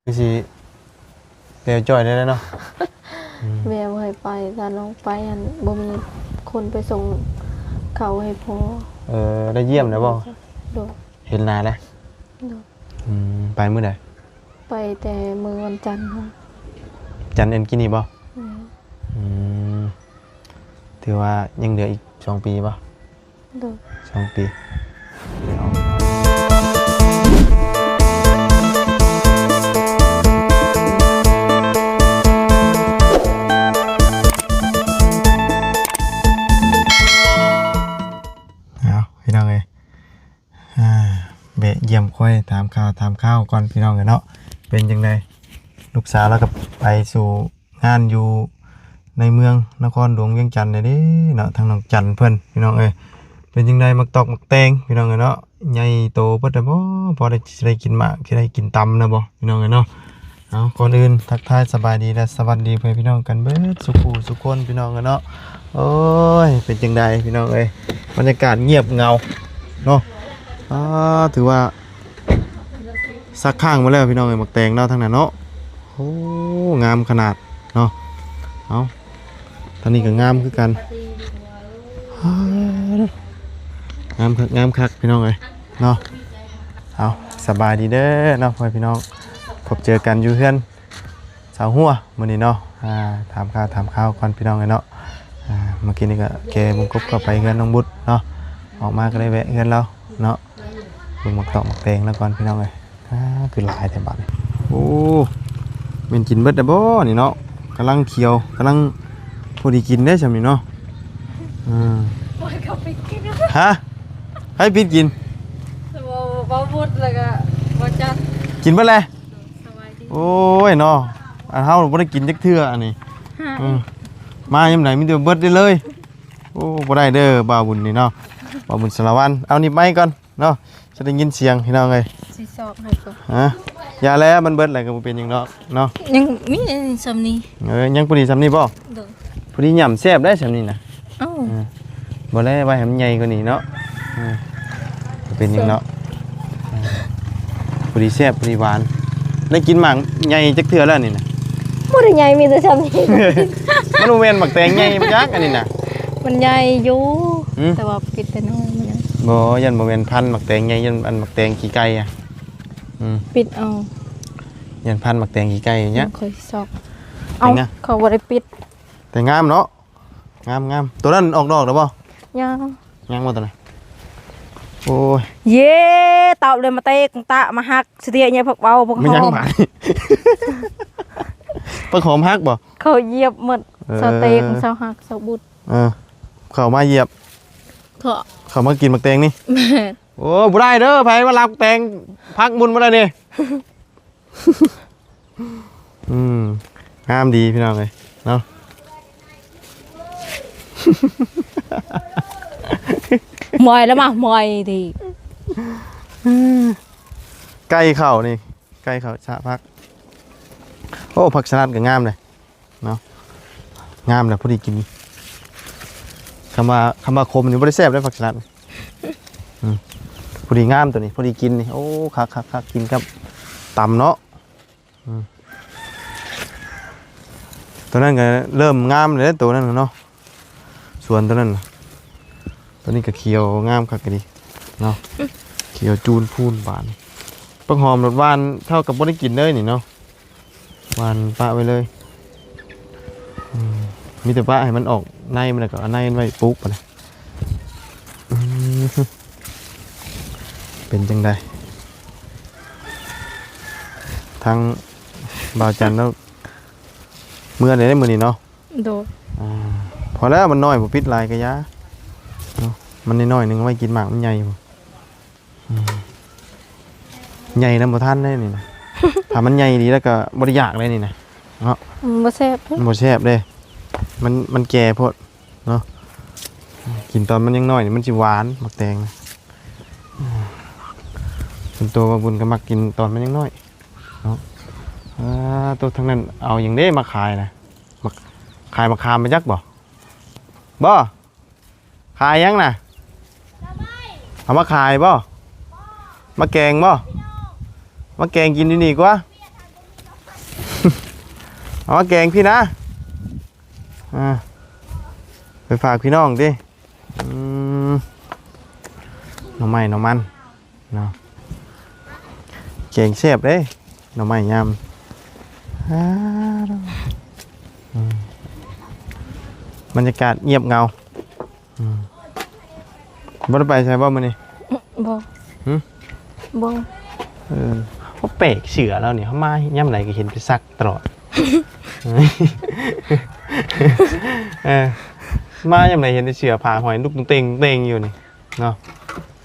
ຄືຊິແລ້ວຈ້ອຍໄດ້ແລ້ວເນາະ. ອືມ ແມ່ບໍ່ໃຫ້ໄປ ຖ້ານ້ອງໄປຫັ້ນບໍ່ມີຄົນໄປສົ່ງເຂົ້າໃຫ້ພໍ່. ເອີ ໄດ້ຢ້ຽມແລ້ວບໍ່? ໂດຍ. ເຫັນໜ້າແລ້ວ? ໂດຍ. ອືມ ໄປມື້ໃດ? ໄປແຕ່ມື້ວັນຈັນພຸ້ນ. ຈັນອັນກີ້ນີ້ບໍ່? ແມ່ນ. ອືມ ຖືວ່າຍັງເຫຼືອອີກສອງປີບໍ່? ໂດຍ. ສອງປີ. ເອົາ ພີ່ນ້ອງເອີຍ ອ່າ ແວະຢ້ຽມຂ້ອຍ ຖາມຂ່າວ ຖາມຂ່າວກ່ອນ ພີ່ນ້ອງເອີຍເນາະ. ເປັນຈັ່ງໃດ? ລູກສາວລາວກໍໄປສູ່ງານຢູ່ໃນເມືອງນະຄອນຫຼວງວຽງຈັນເດ້ເນາະ ທາງນ້ອງຈັນເພິ່ນ ພີ່ນ້ອງເອີຍ. ເປັນຈັ່ງໃດ ໝາກຕອກໝາກແຕງ ພີ່ນ້ອງເອີຍເນາະ ໃຫຍ່ໂຕເບິດແລ້ວບໍ່? ພໍໄດ້ ຊິໄດ້ກິນໝາກ ຊິໄດ້ກິນຕຳແລ້ວບໍ່ ພີ່ນ້ອງເອີຍເນາະ? ເອົາ ກ່ອນອື່ນທັກທາຍສະບາຍດີ ແລະ ສະຫວັດດີພໍ່ແມ່ພີ່ນ້ອງກັນເບິດສູ່ຜູ້ສູ່ຄົນ ພີ່ນ້ອງເອີຍເນາະ. ໂອ້ຍ ເປັນຈັ່ງໃດ ພີ່ນ້ອງເອີຍ ບັນຍາກາດງຽບເຫງົາເນາະ. ອ່າ ຖືວ່າ ສັກຄ້າງມາແລ້ວ ພີ່ນ້ອງເອີຍ ໝາກແຕງເນາະ ທາງນັ້ນເນາະ. ໂອ້ ງາມຂະໜາດເນາະ. ເອົາ ທາງນີ້ກໍງາມຄືກັນ. ງາມຄັກ ງາມຄັກ ພີ່ນ້ອງເອີຍເນາະ. ເອົາ ສະບາຍດີເດີເນາະ ພໍ່ແມ່ພີ່ນ້ອງ ພົບເຈີກັນຢູ່ເຮືອນ ສາວຫົວມື້ນີ້ເນາະ. ອ່າ ຖາມຂ່າວ ຖາມຂ່າວກ່ອນ ພີ່ນ້ອງເອີຍເນາະ. ອ່າ ເມື່ອກີ້ນີ້ກໍແກ່ບົງກົບເຂົ້າໄປເຮືອນນ້ອງບຸດເນາະ ອອກມາກໍໄດ້ແວະເຮືອນລາວເນາະ ເບິ່ງໝາກຕອກໝາກແຕງລາວກ່ອນ ພີ່ນ້ອງເອີຍ. ອ່າ ຄືຫຼາຍແທ້ບາດນີ້. ໂອ້ ແມ່ນກິນເບິດແລ້ວບໍ່ນີ້ເນາະ? ກຳລັງຂຽວ ກຳລັງພໍດີກິນເດ້ຊ່ຳນີ້ເນາະ. ອືມ ໂອ້ຍ ເຂົາໄປກິນ ຮະ? ໃຜປິດກິນ? ບໍ່ ບໍ່ບຸດ ແລ້ວກໍບໍ່ຈັດ ກິນເບິດແລ້ວ. ໂອ້ຍເນາະ ອັນເຮົາບໍ່ໄດ້ກິນຈັກເທື່ອອັນນີ້. ຮະ? ເອີ ມາຍາມໃດມີແຕ່ເບິດໄດ້ເລີຍ. ໂອ້ ບໍ່ໄດ້ເດີ ບ່າວບຸນນີ້ເນາະ ບ່າວບຸນສາລະວັນ. ເອົາໜີບໄມກ່ອນເນາະ ຈະໄດ້ຍິນສຽງ ພີ່ນ້ອງເອີຍ. ຊິຊອກໃຫ້ກ່ອນ. ຮະ? ຢ່າແລ້ວ ມັນເບິດແລ້ວກໍບໍ່ເປັນຫຍັງດອກເນາະ. ຍັງມີສ່ຳນີ້. ເອີ ຍັງພໍດີສ່ຳນີ້ບໍ່? ໂດຍ. ພໍດີຫຍ້ຳແຊບໄດ໋ສ່ຳນີ້ນະ. ເອົ້າ ເອີ ບໍ່ແລ້ວ ໄວ້ໃຫ້ມັນໃຫຍ່ກວ່ານີ້ເນາະ. ເອີ ເປັນຫຍັງເນາະ. ເອີ ພໍດີແຊບ ພໍດີຫວານ. ໄດ້ກິນໝາກໃຫຍ່ຈັກເທື່ອແລ້ວນີ້ນະ? ບໍ່ໄດ້ໃຫຍ່ ມີແຕ່ຊ່ຳນີ້. ມັນບໍ່ແມ່ນໝາກແຕງໃຫຍ່ບໍ່ຈັກອັນນີ້ນະ. ມັນໃຫຍ່ຢູ່ ອືມ ແຕ່ວ່າປິດແຕ່ນ້ອຍມັນ. ບໍ່ ຢ້ານບໍ່ແມ່ນພັນໝາກແຕງໃຫຍ່ ຢ້ານອັນໝາກແຕງຂີ້ໄກ່ອະ. ອືມ ປິດເອົາ ຢ້ານພັນໝາກແຕງຂີ້ໄກ່ເນຍ. ຂ້ອຍຊອກ ເອົາ ເຂົາບໍ່ໄດ້ປິດ. ແຕ່ງາມເນາະ. ງາມໆ. ຕົວນັ້ນອອກດອກແລ້ວບໍ່? ຍັງ. ຍັງບໍ່ຕົວນັ້ນ? ໂອ້ຍ ເຢ ຕອບເລີຍ ມາເຕະກະຕະ ມາຫັກສະເຕຍເຍ ຜັກເບົາ ຜັກຫອມ. ມັນຍັງບາດນີ້ ຜັກຫອມຫັກບໍ່? ເຂົາຢຽບໝົດ. ເອີ ສະເຕຍ ສະຫັກ ສະບຸດ. ເອີ ເຂົາມາຢຽບ ເຂົາ ເຂົາມາກິນໝາກແຕງນີ້. ແມ່ນ. ໂອ້ ບໍ່ໄດ້ເດີ ໃຜມາລັກແຕງ ພັກບຸນມາແລ້ວນີ້. ອືມ ງາມດີພີ່ນ້ອງເອີຍເນາະ. ມອຍແລ້ວມາ ມອຍດີ. ໄກ່ເຂົ້ານີ້ ໄກ່ເຂົ້າສະຜັກ. ໂອ້ ຜັກສະລັດກໍງາມເດ້. ເນາະ ງາມແລ້ວ ພໍດີກິນ. ຄຳວ່າ ຄຳວ່າຂົມນີ້ບໍ່ໄດ້ແຊບເດ້ ຜັກສະລັດ. ອືມ ພໍດີງາມຕົວນີ້ ພໍດີກິນນີ້. ໂອ້ ຄັກໆໆ ກິນກັບຕຳເນາະ. ອືມ ຕົວນັ້ນກໍເລີ່ມງາມແລ້ວ ຕົວນັ້ນເນາະ. ສວນຕົວນັ້ນ ຕົວນີ້ກໍຂຽວງາມຄັກອີ່ຫຼີເນາະ. ຂຽວຈູນພູນບາດນີ້. ຜັກຫອມລົດຫວານເທົ່າກັບບໍ່ໄດ້ກິນເລີຍນີ້ເນາະ. ຫວ່ານປະໄວ້ເລີຍ. ອືມ ມີແຕ່ປະໃຫ້ມັນອອກໃນມັນ ແລ້ວກໍເອົາໃນມັນໄວ້ປູກປະນະ. ອືມ ເປັນຈັ່ງໃດ? ທາງບ່າວຈັນລາວເມືອແລ້ວມື້ນີ້ເນາະ. ໂດຍ. ອ່າ ພໍແລ້ວ ມັນນ້ອຍ ບໍ່ປິດຫຼາຍກະຢ່າເນາະ. ມັນນ້ອຍໆໜຶ່ງ ເອົາໄວ້ກິນໝາກມັນໃຫຍ່ພຸ້ນ. ອືມ ໃຫຍ່ນຳບໍ່ທັນເດ້ນີ້ນະ. ຖ້າມັນໃຫຍ່ດີແລ້ວກໍບໍ່ໄດ້ຢາກເດ້ນີ້ນະເນາະ. ອືມ ບໍ່ແຊບ ມັນບໍ່ແຊບເດ້ ມັນ ມັນແກ່ໂພດເນາະ. ກິນຕອນມັນຍັງນ້ອຍນີ້ມັນຊິຫວານໝາກແຕງ. ອືມ ສ່ວນຕົວວ່າບຸນກໍມັກກິນຕອນມັນຍັງນ້ອຍເນາະ. ອ່າ ໂຕທາງນັ້ນເອົາຫຍັງເດ້ມາຂາຍນະ? ມາຂາຍໝາກຂາມໄປຈັກບໍ່? ບໍ່? ຂາຍຫຍັງນະ? ເອົາມາຂາຍບໍ່? ມາແກງບໍ່? ມາແກງກິນຢູ່ນີ້ກວ່າ. ເອົາມາແກງພີ້ນະ ອ່າ ໄປຝາກພີ່ນ້ອງຕິ. ອືມ ໜໍ່ໄມ້ໜໍ່ມັນເນາະ ແກງແຊບເດ້ ໜໍ່ໄມ້ຍາມ ອ່າ ອືມ ບັນຍາກາດງຽບເຫງົາ. ອືມ ບໍ່ໄດ້ໄປໃສບໍ່ມື້ນີ້? ບໍ່. ຫຶ? ບໍ່. ເອີ ໂອ້ ແປກ ເສື້ອລາວນີ້ ເຮົາມາຍາມໃດກໍເຫັນໄປຊັກຕະຫຼອດ. ເອີ ມາຍາມໃດເຫັນແຕ່ເສື້ອຜ້າຫ້ອຍລຸກຕຸງເຕັງຕຸງເຕັງຢູ່ນີ້ເນາະ.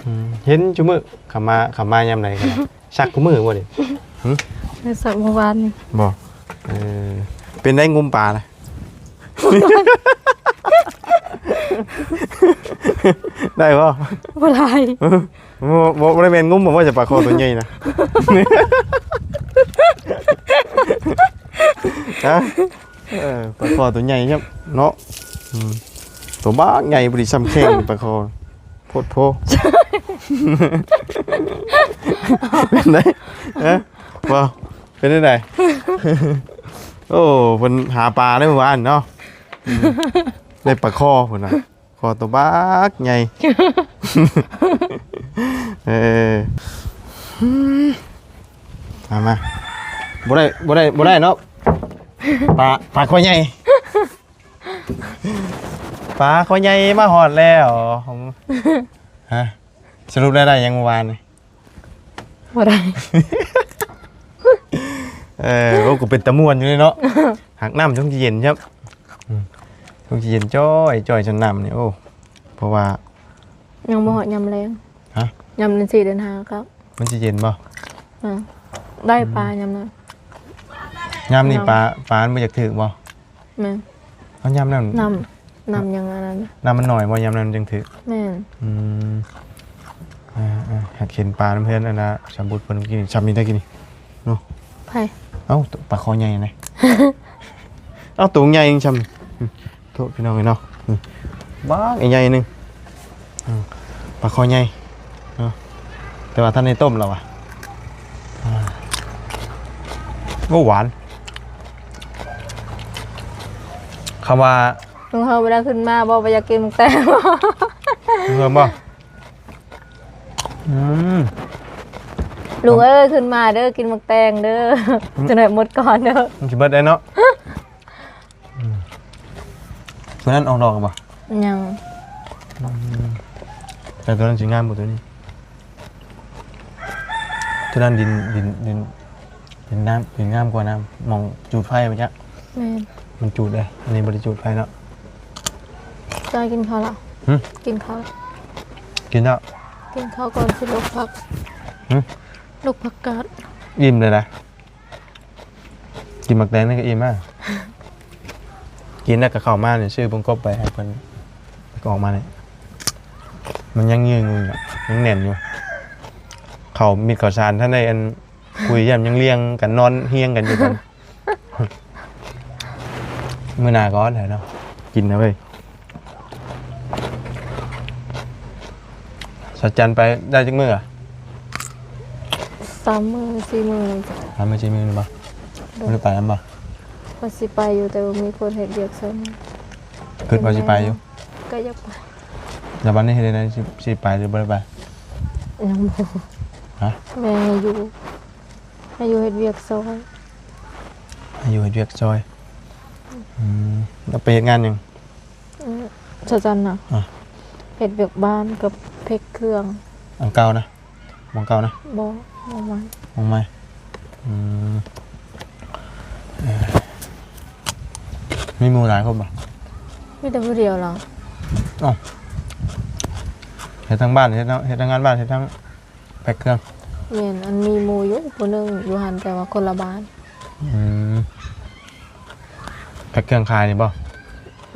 ອືມ ເຫັນຊຸມື້ ເຂົ້າມາ ເຂົ້າມາຍາມໃດກໍໄດ້ ຊັກຄູ່ມື້ບໍ່ນີ້? ຫຶ? ໄດ້ຊັກມື້ວານນີ້. ບໍ່? ເອີ ເປັນໄດງຸມປານະ? ໄດ້ບໍ່? ບໍ່ໄດ້. ບໍ່ ບໍ່ ບໍ່ໄດ້ແມ່ນງຸມບໍ່ ວ່າຈະປາຄໍຕົວໃຫຍ່ນະ? ຮະ? ເອີ ປາຄໍຕົວໃຫຍ່ເນາະ. ອືມ ຕົວບັກໃຫຍ່ ບໍ່ໄດ້ຊ່ຳແຂ້ງປາຄໍ. ໂພດໂພ ເປັນໄດ? ຮະ? ບໍ່ ເປັນຈັ່ງໃດ? ໂອ້ ເພິ່ນຫາປາໄດ້ມື້ວານເນາະ. ອືມ ໄດ້ປາຄໍພຸ້ນນະ ຄໍຕົວບັກໃຫຍ່. ເອີ ມາ ມາ ບໍ່ໄດ້ ບໍ່ໄດ້ ບໍ່ໄດ້ເນາະ. ປາ ປາຄໍໃຫຍ່. ປາຄໍໃຫຍ່ມາຮອດແລ້ວ. ຮະ? ສະຫຼຸບແລ້ວໄດ້ຫຍັງມື້ວານນີ້? ບໍ່ໄດ້. ເອີ ໂອ້ ກໍເປັນຕາມ່ວນຢູ່ເດເນາະ. ຫາກນ້ຳຊົງຊິເຢັນຊ້ຳ. ອືມ ຊົງຊິເຢັນຈ້ອຍໆ ຊັ້ນນ້ຳນີ້. ໂອ້ ເພາະວ່າ ຍັງບໍ່ຮອດຍາມແລງ. ຮະ? ຍາມເດືອນສີ່ເດືອນຫ້າກໍ ມັນຊິເຢັນບໍ່? ອືມ ໄດ້ປາຍາມນັ້ນ. ຍາມນີ້ ຍາມ ປາ ປາມັນບໍ່ຢາກຖືກບໍ່? ແມ່ນ. ເອົາຍາມນັ້ນ ນ້ຳ ນ້ຳຍັງອັນນັ້ນ ນ້ຳມັນໜ້ອຍບໍ່ ຍາມນັ້ນມັນຈຶ່ງຖືກ? ແມ່ນ. ອືມ ອ່າໆ ຫາກເຫັນປານຳເພື່ອນອັນນ່າ ສຳບຸດເພິ່ນກິນ ຊ່ຳນີ້ໄດ້ກິນນີ້ເນາະ. ໃຜ? ເອົ້າ ປາຄໍໃຫຍ່ນະ. ເອົ້າ ໂຕໃຫຍ່ຊ່ຳ ໂທດພີ່ນ້ອງເອີຍເນາະ. ອືມ ບັກໃຫຍ່ໜຶ່ງ. ອືມ ປາຄໍໃຫຍ່ເນາະ ແຕ່ວ່າທັນໄດ້ຕົ້ມແລ້ວວ່າ. ອ່າ ໂອ້ ຫວານ. ຄຳວ່າ ລຸງເຮີບໍ່ໄດ້ຂຶ້ນມາບໍ່ ບໍ່ຢາກກິນໝາກແຕງ? ລຸງເຮີບໍ່? ອືມ ລຸງເອີຍ ຂຶ້ນມາເດີ ກິນໝາກແຕງເດີ. ອືມ ຈະໄດ້ໝົດກ່ອນເດີ. ມັນຊິເບິດໄດ້ເນາະ. ອືມ ຕົວນັ້ນອອກດອກແລ້ວບໍ່? ຍັງ. ອືມ ແຕ່ຕົວນັ້ນຊິງາມກວ່າຕົວນີ້. ຕົວນັ້ນດິນ ດິນ ດິນ ດິນງາມ ດິນງາມກວ່ານະ ໝ່ອງຈູດໄຟໄປຈ້ະ. ແມ່ນ. ມັນຈູດເດ້ ອັນນີ້ບໍ່ໄດ້ຈູດໄຟເນາະ. ຈອຍກິນເຂົ້າລະ? ຫຶ? ກິນເຂົ້າ. ກິນແລ້ວ. ກິນເຂົ້າກ່ອນຊິລົກຜັກ. ຫຶ? ລົກຜັກກາດ. ອີ່ມເລີຍນະ. ກິນໝາກແຕງນີ້ກໍອີ່ມແລ້ວ. ກິນແລ້ວກໍເຂົ້າມານີ້ ຊື້ເບິ່ງກົບໄປໃຫ້ເພິ່ນ ກໍອອກມານີ້ ມັນຍັງຍືນຢູ່ ຍັງແໜ້ນຢູ່. ເຂົ້າມິດເຂົ້າສານ ທັນໄດ້ອັນ ຄຸຍ ຢ້ານຍັງລຽງກັນ ນອນຮຽງກັນຢູ່. ມື້ໜ້າກ່ອນເນາະ ກິນນະເວີຍ. ສາວຈັນໄປໄດ້ຈັກມື້ລະ? ສາມມື້ສີ່ມື້ແລ້ວ. ສາມມື້ສີ່ມື້ແລ້ວບໍ່? ໂດຍ. ບໍ່ໄດ້ໄປນຳບໍ່? ວ່າຊິໄປຢູ່ ແຕ່ວ່າມີຄົນເຮັດວຽກຊ່ວຍ. ຄິດວ່າຊິໄປຢູ່? ກໍຢາກໄປ. ແລ້ວບັດນີ້ເຮັດແນວໃດ ຊິ ຊິໄປຫຼືບໍ່ໄດ້ໄປ? ຍັງບໍ່. ຮະ? ແມ່ໃຫ້ຢູ່ ໃຫ້ຢູ່ເຮັດວຽກຊ່ອຍ. ໃຫ້ຢູ່ເຮັດວຽກຊ່ອຍ. ອືມ ແລ້ວໄປເຮັດງານຫຍັງ? ອືມ ສາວຈັນນະ? ອ່າ ເຮັດວຽກບ້ານກັບແພັກເຄື່ອງ. ອັນເກົ່ານະ? ໝ່ອງເກົ່ານະ? ບໍ່ ໝ່ອງໃໝ່. ໝ່ອງໃໝ່. ອືມ ເອີ ມີໝູ່ຫຼາຍຄົນບໍ່? ມີແຕ່ຜູ້ດຽວລະ. ເອົ້າ ເຮັດທັງບ້ານ ເຮັດທັງ ເຮັດທັງງານບ້ານ ເຮັດທັງ ແພັກເຄື່ອງ. ແມ່ນ ອັນມີໝູ່ຢູ່ຜູ້ໜຶ່ງຢູ່ຫັ້ນ ແຕ່ວ່າຄົນລະບ້ານ. ອືມ ແພັກເຄື່ອງຂາຍນີ້ບໍ່?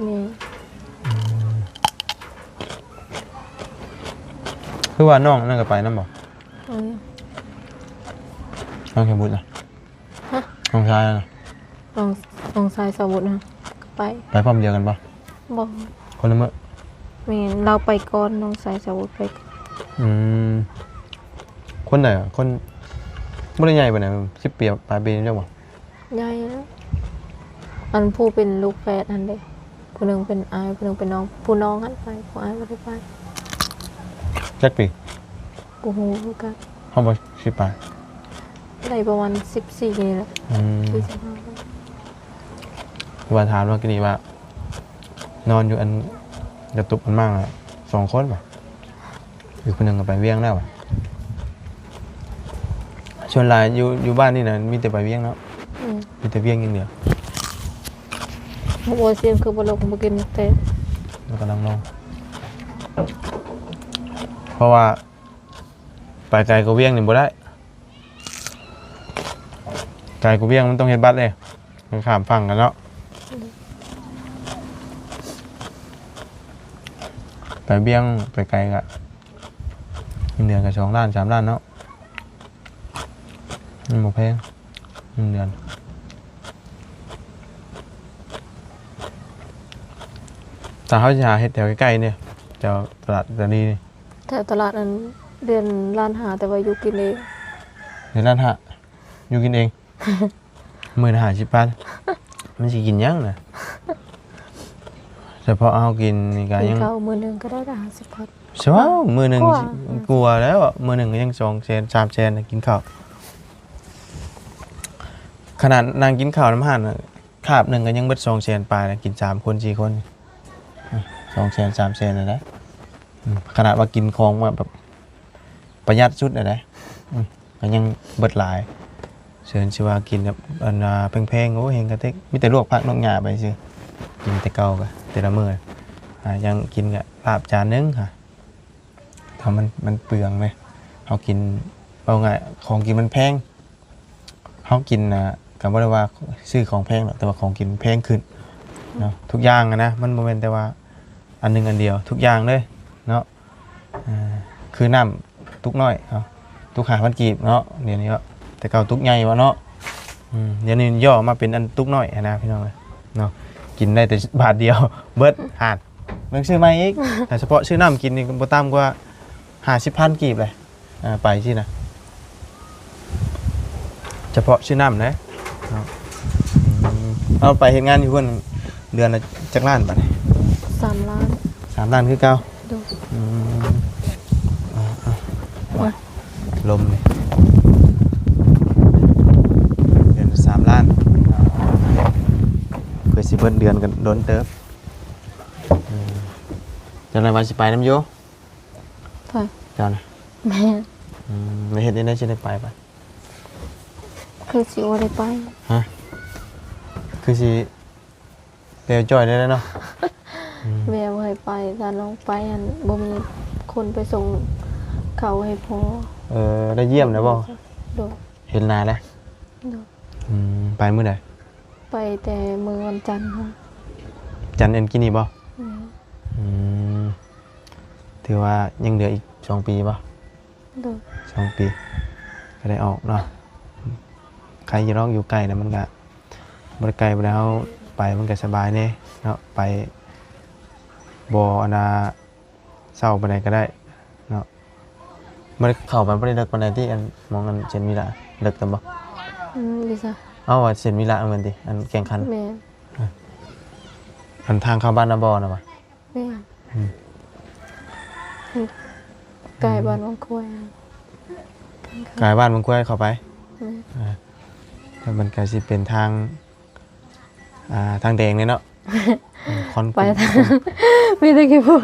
ແມ່ນ. ອືມ ຄືວ່ານ້ອງນັ້ນກໍໄປນຳບໍ່? ເອີ ນ້ອງໄຂ່ບຸດນະ? ຮະ? ນ້ອງຊາຍນະ? ນ້ອງ ນ້ອງຊາຍສາວບຸດນະ ກໍໄປ. ໄປພ້ອມດຽວກັນບໍ່? ບໍ່ ຄົນລະມື້. ແມ່ນ ລາວໄປກ່ອນ ນ້ອງຊາຍສາວບຸດໄປກ່ອນ. ອືມ ຄົນໃດອະ? ຄົນບໍ່ໄດ້ໃຫຍ່ປານໃດ ສິບປີປາຍປີ ຈັກບໍ່? ໃຫຍ່ແລ້ວ. ອັນຜູ້ເປັນລູກແຝດຫັ້ນເດ້ ຜູ້ໜຶ່ງເປັນອ້າຍ ຜູ້ໜຶ່ງເປັນນ້ອງ ຜູ້ນ້ອງຫັ້ນໄປ ຜູ້ອ້າຍບໍ່ໄດ້ໄປ. ຈັກປີ? ບໍ່ຮູ້ຄືກັນ. ເຮົາບໍ່ສິບປາຍ ໄດ້ປະມານສິບສີ່ນີ້ແຫຼະ. ອືມ ສີ່ສິບຫ້າ ວ່າຖາມເມື່ອກີ້ນີ້ວ່າ ນອນຢູ່ອັນກະຕຸບອັນໝ່າງສອງຄົນບໍ່? ອີກຜູ້ໜຶ່ງກໍໄປວຽງແລ້ວ. ສ່ວນຫຼາຍຢູ່ ຢູ່ບ້ານນີ້ນະ ມີແຕ່ໄປວຽງເນາະ. ອືມ ມີແຕ່ວຽງຢ່າງດຽວ. ໂອ້ຍ ສຽງຄືບໍ່ລົງ ບໍ່ກິນແຕ່ ແລ້ວກໍນັ່ງນອນ ເພາະວ່າໄປໄກກວ່າວຽງນີ້ບໍ່ໄດ້. ໄກກວ່າວຽງມັນຕ້ອງເຮັດບັດເດ້ ມັນຂ້າມຝັ່ງກັນເນາະ. ໄປວຽງໄປໄກກະເງິນເດືອນກະສອງລ້ານສາມລ້ານເນາະ. ມັນບໍ່ແພງເງິນເດືອນ. ຖ້າເຮົາຊິຫາເຮັດແຖວໃກ້ໆນີ້ ແຖວຕະຫຼາດຕານີນີ້ ແຖວຕະຫຼາດນັ້ນເດືອນລ້ານຫ້າ ແຕ່ວ່າຢູ່ກິນເອງ. ເດືອນລ້ານຫ້າ ຢູ່ກິນເອງ? ມື້ລະຫ້າສິບພັນ ມັນຊິກິນຫຍັງນະ? ສະເພາະເຮົາກິນນີ້ກະຍັງ ກິນເຂົ້າມື້ໜຶ່ງກໍໄດ້ຫ້າສິບພັນ. ຊະເວົ້າ ມື້ໜຶ່ງ ກວ່າ ກວ່າແລ້ວ ມື້ໜຶ່ງກໍຍັງສອງແສນສາມແສນນະ ກິນເຂົ້າ. ຂະໜາດນັ່ງກິນເຂົ້ານຳຮ້ານນະ ຄາບໜຶ່ງກໍຍັງເບິດສອງແສນປາຍນະ ກິນສາມຄົນສີ່ຄົນ ສອງແສນສາມແສນແລ້ວນະ. ອືມ ຂະໜາດວ່າກິນຂອງແບບປະຢັດສຸດແລ້ວນະ ອືມ ກໍຍັງເບິດຫຼາຍ. ເຊີນຊິວ່າກິນແບບອັນ ອ່າ ແພງໆ ໂອ້ ແຮງກະເຕັກ ມີແຕ່ລວກຜັກລວກຫຍ້າໄປຊື່. ກິນແຕ່ເກົ່າກະແຕ່ລະມື້ ອ່າ ຍັງກິນກະລາບຈານໜຶ່ງຫາ ຖ້າມັນ ມັນເປືອງເດ້ ເຮົາກິນ ເວົ້າງ່າຍ ຂອງກິນມັນແພງ. ເຮົາກິນນະ ກໍບໍ່ໄດ້ວ່າຊື້ຂອງແພງດອກ ແຕ່ວ່າຂອງກິນມັນແພງຂຶ້ນເນາະ. ອືມ ທຸກຢ່າງນະ ມັນບໍ່ແມ່ນແຕ່ວ່າອັນໜຶ່ງອັນດຽວ ທຸກຢ່າງເລີຍເນາະ. ເອີ ຄືນ້ຳຕຸກນ້ອຍເນາະ ຕຸກຫ້າພັນກີບເນາະ ດຽວນີ້ເນາະ. ແຕ່ເກົ່າຕຸກໃຫຍ່ວະເນາະ. ອືມ ດຽວນີ້ຫຍໍ້ມາເປັນອັນຕຸກນ້ອຍຫັ້ນນະ ພີ່ນ້ອງເອີຍເນາະ. ກິນໄດ້ແຕ່ບາດດຽວເບິດ ຫາດ ຕ້ອງຊື້ໃໝ່ອີກ. ແຕ່ສະເພາະຊື້ນ້ຳກິນນີ້ບໍ່ຕ່ຳກວ່າຫ້າສິບພັນກີບເລີຍ. ອ່າ ໄປຊີ້ນະ ສະເພາະຊື້ນ້ຳເດ້ເນາະ. ອືມ ເອົາໄປເຮັດງານຢູ່ພຸ້ນເດືອນລະຈັກລ້ານບາດນີ້? ສາມລ້ານ. ສາມລ້ານຄືເກົ່າ? ໂດຍ. ອືມ ອ່າໆ ໂອ້ຍ ລົມນີ້ ເດືອນສາມລ້ານ ເພື່ອຊິເບິດເດືອນກໍດົນເຕີບ. ອືມ ຈັ່ງໃດວ່າຊິໄປນຳຢູ່? ໃຜ? ເຈົ້ານະ? ແມ່ນ. ອືມ ແລ້ວເຮັດແນວໃດຊິໄດ້ໄປບາດ? ຄືຊິບໍ່ໄດ້ໄປ. ຮະ? ຄືຊິແບວຈ່ອຍໄດ້ແລ້ວເນາະ. ອືມ ແມ່ບໍ່ໃຫ້ໄປ ຖ້ານ້ອງໄປຫັ້ນບໍ່ມີຄົນໄປສົ່ງເຂົ້າໃຫ້ພໍ່. ເອີ ໄດ້ຢ້ຽມແລ້ວບໍ່? ໂດຍ. ເຫັນໜ້າແລ້ວ? ໂດຍ. ອືມ ໄປມື້ໃດ? ໄປແຕ່ມື້ວັນຈັນພຸ້ນ. ຈັນອັນກີ້ນີ້ບໍ່? ແມ່ນ. ອືມ ຖືວ່າຍັງເຫຼືອອີກສອງປີບໍ່? ໂດຍ. ສອງປີກໍໄດ້ອອກເນາະ. ໃຄຢູ່ດອກ ຢູ່ໃກ້ແລ້ວມັນກະບໍ່ໄດ້ໄກປານໃດ ເຮົາໄປມັນກະສະບາຍແດ່ເນາະ. ໄປບໍ່ອັນນ່າ ເຊົ້າປານໃດກໍໄດ້ເນາະ. ບໍ່ໄດ້ເຂົ້າໄປ ບໍ່ໄດ້ເລິກປານໃດຕິ ອັນ ໝ່ອງອັນເຊນວິລະ ເລິກແຕ່ບໍ່? ອືມ ຢູ່ໃສ? ເອົ້າ ວ່າເຊນວິລະແມ່ນຕິ ອັນແກ່ງຂັນ. ແມ່ນ. ອັນທາງເຂົ້າບ້ານນາບໍ່ນະຫວາ? ແມ່ນ. ອືມ ໃກ້ບ້ານວັງຄວາຍ. ໃກ້ບ້ານວັງຄວາຍເຂົ້າໄປ? ແມ່ນ. ອ່າ ແລ້ວມັນກະຊິເປັນທາງ ອ່າ ທາງແດງເລີຍເນາະ. ຄອນ ໄປ ມີແຕ່ຂີ້ຝຸ່ນ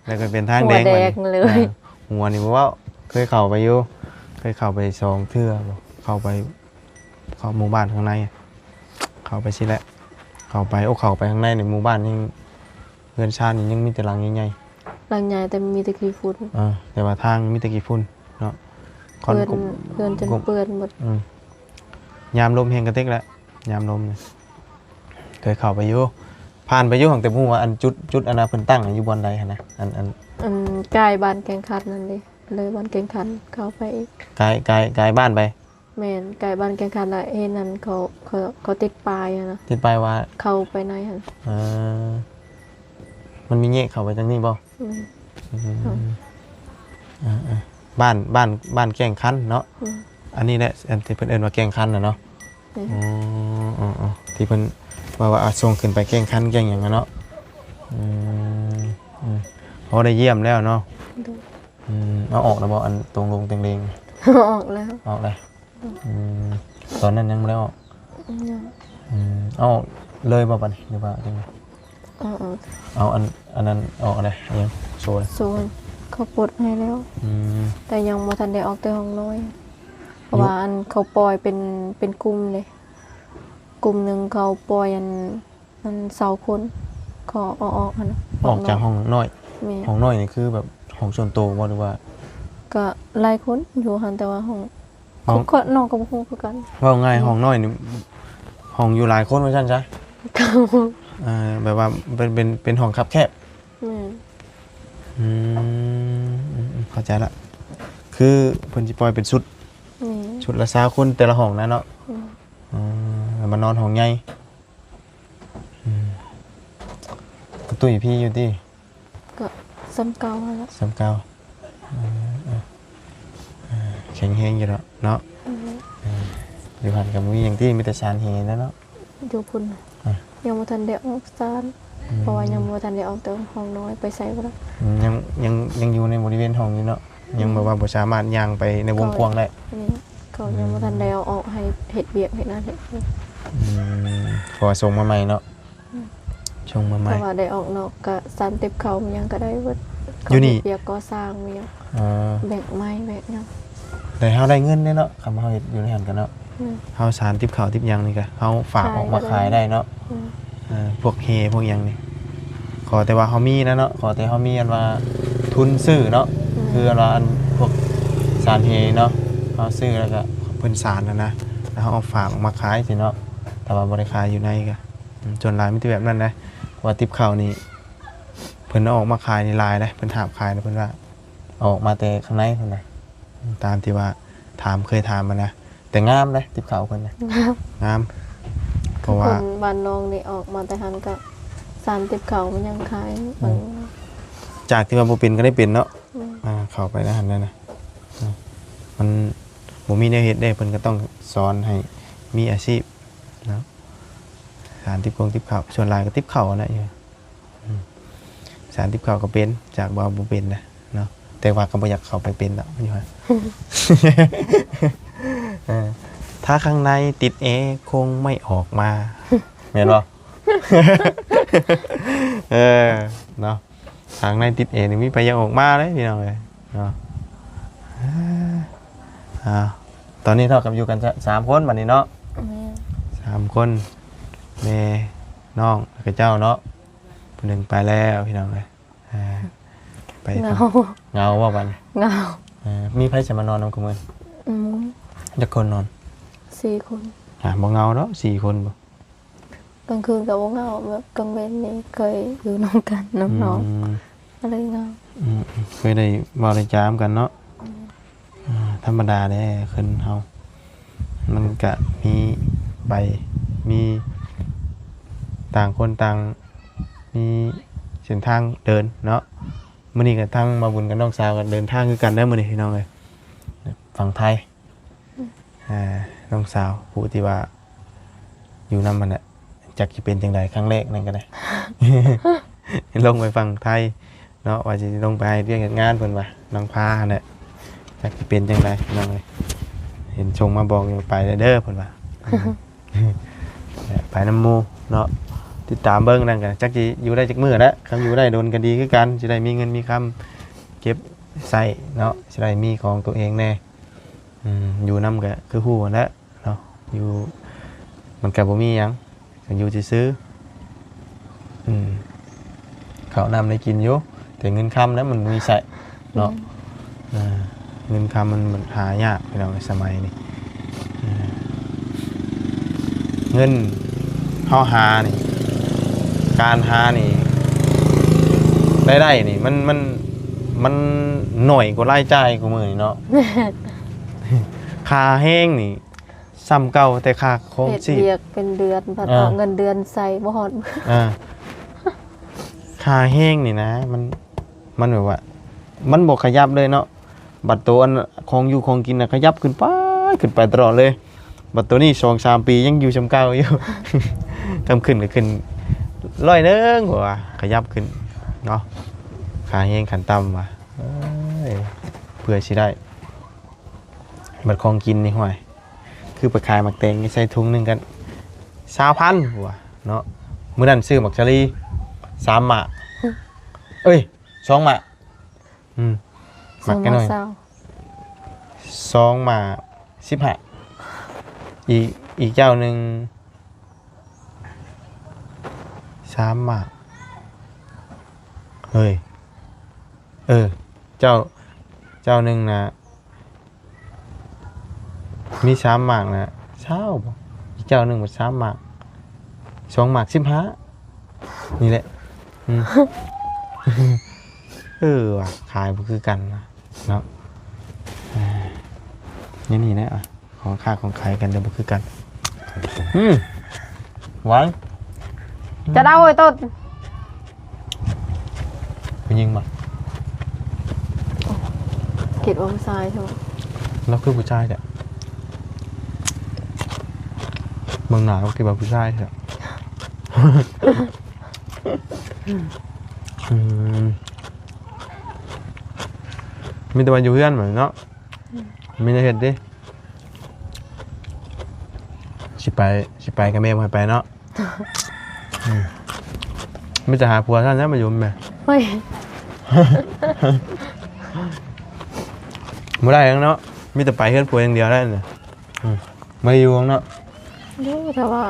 ແລ້ວກໍເປັນທາງແດງ ຫົວແດງເລີຍ. ອ່າ ຫົວນີ້ບໍ່ເວົ້າ ເຄີຍເຂົ້າໄປຢູ່ ເຄີຍເຂົ້າໄປສອງເທື່ອ ເຂົ້າໄປ ເຂົ້າໝູ່ບ້ານຂ້າງໃນ ເຂົ້າໄປຊີ້ແຫຼະ ເຂົ້າໄປ ໂອ້ ເຂົ້າໄປຂ້າງໃນນີ້ ໝູ່ບ້ານຍັງ ເຮືອນຊານນີ້ຍັງມີແຕ່ຫຼັງໃຫຍ່ໆ ຫຼັງໃຫຍ່ ແຕ່ມີແຕ່ຂີ້ຝຸ່ນ. ເອີ ແຕ່ວ່າທາງມີແຕ່ຂີ້ຝຸ່ນເນາະ ຄອນ ເປື້ອນ ເປື້ອນຈົນເປື້ອນໝົດ. ອືມ ຍາມລົມແຮງກະເຕັກແຫຼະ ຍາມລົມນີ້ ເຄີຍເຂົ້າໄປຢູ່ ຜ່ານໄປຢູ່ ຫາກແຕ່ບໍ່ຮູ້ວ່າອັນຈຸດ ຈຸດອັນນ່າເພິ່ນຕັ້ງຢູ່ບ່ອນໃດຫັ້ນນະ ອັນ ອັນ ອັນ ກາຍບ້ານແກ່ງຂັນນັ້ນເດ້ ເລີຍບ້ານແກ່ງຂັນເຂົ້າໄປອີກ ກາຍ ກາຍ ກາຍບ້ານໄປ. ແມ່ນ ກາຍບ້ານແກ່ງຂັນລະເຫັນຫັ້ນ ເຂົາ ເຂົາ ເຂົາຕິດປ້າຍຫັ້ນນະ ຕິດປ້າຍວ່າເຂົ້າໄປໃນຫັ້ນ. ເອີ ມັນມີແຍກເຂົ້າໄປທາງນີ້ບໍ່? ອືມ ເອີໆ ບ້ານ ບ້ານ ບ້ານແກ່ງຂັນເນາະ. ອືມ ອັນນີ້ແຫຼະ ອັນທີ່ເພິ່ນເອີ້ນວ່າແກ່ງຂັນນະເນາະ. ແມ່ນ. ອໍ ທີ່ເພິ່ນ ວ່າ ວ່າ ອາ ສົ່ງຂຶ້ນໄປແຂ່ງຂັນແຂ່ງຫຍັງຫັ້ນເນາະ. ອືມ ອືມ ພໍໄດ້ຢ້ຽມແລ້ວເນາະ. ໂດຍ. ອືມ ເອົາອອກແລ້ວບໍ່ ອັນຕົງລົງແຕ່ງເລງ? ອອກແລ້ວ. ອອກແລ້ວ. ອືມ ຕອນນັ້ນຍັງບໍ່ໄດ້ອອກ? ຍັງ. ອືມ ເອົາອອກເລີຍບໍ່ບັດນີ້ ຫຼືວ່າຈັ່ງໃດ? ເອົາອອກ. ເອົາອັນ ອັນນັ້ນອອກແລ້ວ ອີຫຍັງ ໂສ້ ໂສ້ ເຂົາປົດໃຫ້ແລ້ວ. ອືມ ແຕ່ຍັງບໍ່ທັນໄດ້ອອກແຕ່ຫ້ອງນ້ອຍ ເພາະວ່າ ຢູ່ ອັນ ເຂົາປ່ອຍເປັນ ເປັນກຸ່ມເດ້. ກຸ່ມໜຶ່ງເຂົາປ່ອຍ ອັນ ມັນຊາວຄົນ ເຂົາເອົາອອກຫັ້ນນະ. ອອກຈາກຫ້ອງນ້ອຍ. ແມ່ນ. ຫ້ອງນ້ອຍນີ້ຄືແບບຫ້ອງສ່ວນໂຕບໍ່ ຫຼືວ່າ? ກະຫຼາຍຄົນຢູ່ຫັ້ນ ແຕ່ວ່າຫ້ອງ ຫ້ອງ ຂ້ອຍ ນ້ອງກໍບໍ່ຮູ້ຄືກັນ. ເວົ້າງ່າຍ ອືມ ຫ້ອງນ້ອຍນີ້ ຫ້ອງຢູ່ຫຼາຍຄົນວ່າຊັ້ນຊະ. ເອີ ແບບວ່າເປັນ ເປັນ ເປັນຫ້ອງຄັບແຄບ. ແມ່ນ. ອືມ ອືມ ເຂົ້າໃຈລະ ຄືເພິ່ນຊິປ່ອຍເປັນຊຸດ. ແມ່ນ. ຊຸດລະຊາວຄົນແຕ່ລະຫ້ອງນະເນາະ. ອືມ ເອີ ແລ້ວມານອນຫ້ອງໃຫຍ່. ອືມ ກະຕຸ້ຍພີຢູ່ຕິ? ກະສ່ຳເກົ່າຫັ້ນລະ. ສ່ຳເກົ່າ. ເອີ ເອີ ເອີ ແຂງແຮງຢູ່ດອກເນາະ. ອືມ ເອີ ຢູ່ຫັ້ນກະບໍ່ມີຫຍັງຕິ ມີແຕ່ສານແຫແລ້ວເນາະ. ຢູ່ພຸ້ນ ອາ ຍັງບໍ່ທັນໄດ້ອອກສານ. ອືມ ເພາະວ່າຍັງບໍ່ທັນໄດ້ອອກແຕ່ຫ້ອງນ້ອຍ ໄປໃສບໍ່ໄດ້. ອືມ ຍັງ ຍັງ ຍັງຢູ່ໃນບໍລິເວນຫ້ອງຢູ່ເນາະ. ອືມ ຍັງແບບວ່າບໍ່ສາມາດຍ່າງໄປໃນວົງກວ້າງໄດ້. ນີ້ ເຂົາຍັງບໍ່ທັນໄດ້ເອົາອອກໃຫ້ເຮັດວຽກເຮັດງານເຮັດ. ອືມ ເພາະວ່າສົ່ງມາໃໝ່ເນາະ. ອືມ ສົ່ງມາໃໝ່ ເພາະວ່າໄດ້ອອກນອກກະສານຕິບເຂົ້າ ມັນຫຍັງກະໄດ້ເບິດ. ຢູ່ນີ້ ເຂົາເຮັດວຽກກໍ່ສ້າງ ມີຫຍັງ ເອີ ແບກໄມ້ແບກຫຍັງ. ແຕ່ເຮົາໄດ້ເງິນເດ້ເນາະ ຄຳເຮົາເຮັດຢູ່ໃນຫັ້ນກະເນາະ. ອືມ ເຮົາສານຕິບເຂົ້າຕິບຫຍັງນີ້ກະ ເຮົາຝາກອອກມາຂາຍໄດ້ເນາະ. ອືມ ເອີ ພວກແຫພວກຫຍັງນີ້ ຂໍແຕ່ວ່າເຮົາມີນະເນາະ. ຂໍແຕ່ເຮົາມີອັນວ່າທຶນຊື້ເນາະ. ອືມ ຄືອັນວ່າອັນພວກສານແຫເນາະ ເຮົາຊື້ແລ້ວກະເພິ່ນສານຫັ້ນນະ ແລ້ວເຮົາເອົາຝາກອອກມາຂາຍຊີ້ເນາະ. ແຕ່ວ່າບໍ່ໄດ້ຂາຍຢູ່ໃນກະ ອືມ ສ່ວນຫຼາຍມີແຕ່ແບບນັ້ນເດ້. ເພາະວ່າຕິບເຂົ້ານີ້ ເພິ່ນເອົາອອກມາຂາຍນີ້ຫຼາຍເດ້ ເພິ່ນຫາບຂາຍນະ. ເພິ່ນວ່າເອົາອອກມາແຕ່ຂ້າງໃນພຸ້ນນະ ຕາມທີ່ວ່າຖາມ ເຄີຍຖາມຫັ້ນນະ. ແຕ່ງາມເດ້ ຕິບເຂົ້າເພິ່ນນະ ງາມ ງາມ. ເພາະວ່າຄົນບ້ານນ້ອງນີ້ອອກມາແຕ່ຫັ້ນກະສານຕິບເຂົ້າມັນຍັງຂາຍ. ອືມ ມັນ ຈາກທີ່ວ່າບໍ່ເປັນກະໄດ້ເປັນເນາະ. ອືມ ອາ ເຂົ້າໄປໃນຫັ້ນນະ ອືມ ມັນບໍ່ມີແນວເຮັດເດ້ ເພິ່ນກະຕ້ອງສອນໃຫ້ມີອາຊີບເນາະ. ສານຕິບກົງຕິບເຂົ້າ ສ່ວນຫຼາຍກະຕິບເຂົ້າຫັ້ນນະ. ອືມ ສານຕິບເຂົ້າກະເປັນ ຈາກວ່າບໍ່ເປັນນະເນາະ ແຕ່ວ່າກະບໍ່ຢາກເຂົ້າໄປເປັນດອກ ມັນຢູ່ຫັ້ນ. ເອີ ຖ້າຂ້າງໃນຕິດແອຄົງໄມ່ອອກມາ ແມ່ນບໍ່? ເອີ ເນາະ ຂ້າງໃນຕິດແອນີ້ມີໃຜຢາກອອກມາເລີຍ ພີ່ນ້ອງເອີຍເນາະ. ເອີ ເອົາ ຕອນນີ້ເທົ່າກັບຢູ່ກັນສາມຄົນບັດນີ້ເນາະ. ແມ່ນ ສາມຄົນ ແມ່ ນ້ອງ ແລ້ວກະເຈົ້າເນາະ. ຜູ້ໜຶ່ງໄປແລ້ວ ພີ່ນ້ອງເອີຍ. ອ່າ ໄປ ເຫງົາ ເຫງົາບໍ່ບັດນີ້? ເຫງົາ. ເອີ ມີໃຜຈະມານອນນຳຄູ່ມື້? ອືມ ຈັກຄົນນອນ? ສີ່ຄົນ. ອ່າ ບໍ່ເຫງົາດອກ ສີ່ຄົນບໍ່? ກາງຄືນກະບໍ່ເຫງົາ ແບບກາງເວັນນີ້ເຄີຍຢູ່ນຳກັນນຳນ້ອງ. ອືມ ກະເລີຍເຫງົາ. ອືມ ເຄີຍໄດ້ເວົ້າໄດ້ຈານຳກັນເນາະ. ອືມ ອ່າ ທຳມະດາແຫຼະ ຄົນເຮົາ ມັນກະມີໄປ ມີ ຕ່າງຄົນຕ່າງມີເສັ້ນທາງເດີນເນາະ. ມື້ນີ້ກະທາງບ່າວບຸນກັບນ້ອງສາວກະເດີນທາງຄືກັນເດີມື້ນີ້ ພີ່ນ້ອງເອີຍ ຝັ່ງໄທ. ອືມ ອ່າ ນ້ອງສາວຜູ້ທີ່ວ່າຢູ່ນຳຫັ້ນແຫຼະ ຈັກຊິເປັນຈັ່ງໃດ ຄັ້ງແລກນັ້ນກະໄດ້ ລົງໄປຝັ່ງໄທເນາະ ວ່າຊິລົງໄປເຮັດວຽກເຮັດງານ ເພິ່ນວ່າ ນາງພາຫັ້ນແຫຼະ. ຈັກຊິເປັນຈັ່ງໃດ ພີ່ນ້ອງເອີຍ ເຫັນສົ່ງມາບອກຢູ່ ໄປແລ້ວເດີ ເພິ່ນວ່າ. ໄປນຳໝູ່ເນາະ ຕິດຕາມເບິ່ງນັ້ນກະ ຈັກຊິຢູ່ໄດ້ຈັກມື້ແຫຼະ. ຄັນຢູ່ໄດ້ດົນກະດີຄືກັນ ຊິໄດ້ມີເງິນມີຄຳເກັບໃຊ້ເນາະ ຊິໄດ້ມີຂອງໂຕເອງແດ່. ອືມ ຢູ່ນຳກະຄືຮູ້ຫັ້ນແຫຼະເນາະ ຢູ່ ມັນກະບໍ່ມີຫຍັງ ກະຢູ່ຊື່ໆ. ອືມ ເຂົ້ານ້ຳໄດ້ກິນຢູ່ ແຕ່ເງິນຄຳນະມັນບໍ່ມີໃຊ້ເນາະ. ອືມ ເອີ ເງິນຄຳມັນ ມັນຫາຍາກ ພີ່ນ້ອງ ສະໄໝນີ້. ເອີ ເງິນເຮົາຫານີ້ ການຫານີ້ ລາຍໄດ້ນີ້ ມັນ ມັນ ມັນໜ້ອຍກວ່າລາຍຈ່າຍຄູ່ມື້ນີ້ເນາະ. ແມ່ນ ຄ່າແຮງນີ້ ສ່ຳເກົ່າແຕ່ຄ່າຄອງຊີບ ເຮັດວຽກເປັນເດືອນ ພັດ ເອີ ເອົາເງິນເດືອນໃສ່ບໍ່ຮອດມື້. ອ່າ ຄ່າແຮງນີ້ນະ ມັນ ມັນແບບວ່າ ມັນບໍ່ຂະຫຍັບເລີຍເນາະ. ບັດໂຕອັນຂອງຢູ່ຂອງກິນນະ ຂະຫຍັບຂຶ້ນໄປ ຂຶ້ນໄປຕະຫຼອດເລີຍ. ບັດໂຕນີ້ສອງສາມປີຍັງຢູ່ສ່ຳເກົ່າຢູ່. ຄັນຂຶ້ນກໍຂຶ້ນຮ້ອຍໜຶ່ງວ່າ ຂະຫຍັບຂຶ້ນເນາະ ຄ່າແຮງຂັ້ນຕ່ຳວ່າ ເອີຍ ເພື່ອຊິໄດ້ ບັດຂອງກິນນີ້ ຫ້ວຍ ຄືໄປຂາຍໝາກແຕງໃສ່ຖົງໜຶ່ງກັນຊາວພັນວ່າເນາະ. ມື້ນັ້ນຊື້ໝາກສາລີສາມໝາກ ເອີຍ ສອງໝາກ ອືມ ໝາກນ້ອຍ ສອງໝາກຊາວ ສອງໝາກສິບຫ້າ ອີກ ອີກເຈົ້າໜຶ່ງສາມໝາກ ເຮີ້ຍ ເອີ ເຈົ້າ ເຈົ້າໜຶ່ງນະ ມີສາມໝາກນະ ຊາວບໍ ອີກເຈົ້າໜຶ່ງບັດສາມໝາກ ສອງໝາກສິບຫ້າ ນີ້ແຫຼະ ອືມ ເອີວ່າ ຂາຍບໍ່ຄືກັນນະເນາະ ເອີ ແນວນີ້ແຫຼະ ຂອງຄ້າຂອງຂາຍກັນແຕ່ບໍ່ຄືກັນ ອືມ ຫວານ ຈະເອົາໄອ້ຕົ້ນ ຜູ້ຍິງບໍ່? ຄິດວ່າຜູ້ຊາຍເນາະ ລາວຄືຜູ້ຊາຍແທ້ ເບິ່ງໜ້າກໍຄິດວ່າຜູ້ຊາຍແທ້ ອືມ ມີແຕ່ວ່າຢູ່ເຮືອນບັດນີ້ເນາະ ອືມ ມີແນວເຮັດເດ້ ຊິໄປ ຊິໄປກໍແມ່ບໍ່ໃຫ້ໄປເນາະ ອືມ ມີແຕ່ຫາຜົວເທົ່ານັ້ນແຫຼະມາຢູ່ນຳແມ່ ໂອ້ຍ ບໍ່ໄດ້ຫຍັງເນາະ ມີແຕ່ໄປເຮືອນຜົວຢ່າງດຽວໄດ້ນະ ອືມ ບໍ່ໄດ້ຢູ່ເນາະ ຢູ່ ແຕ່ວ່າ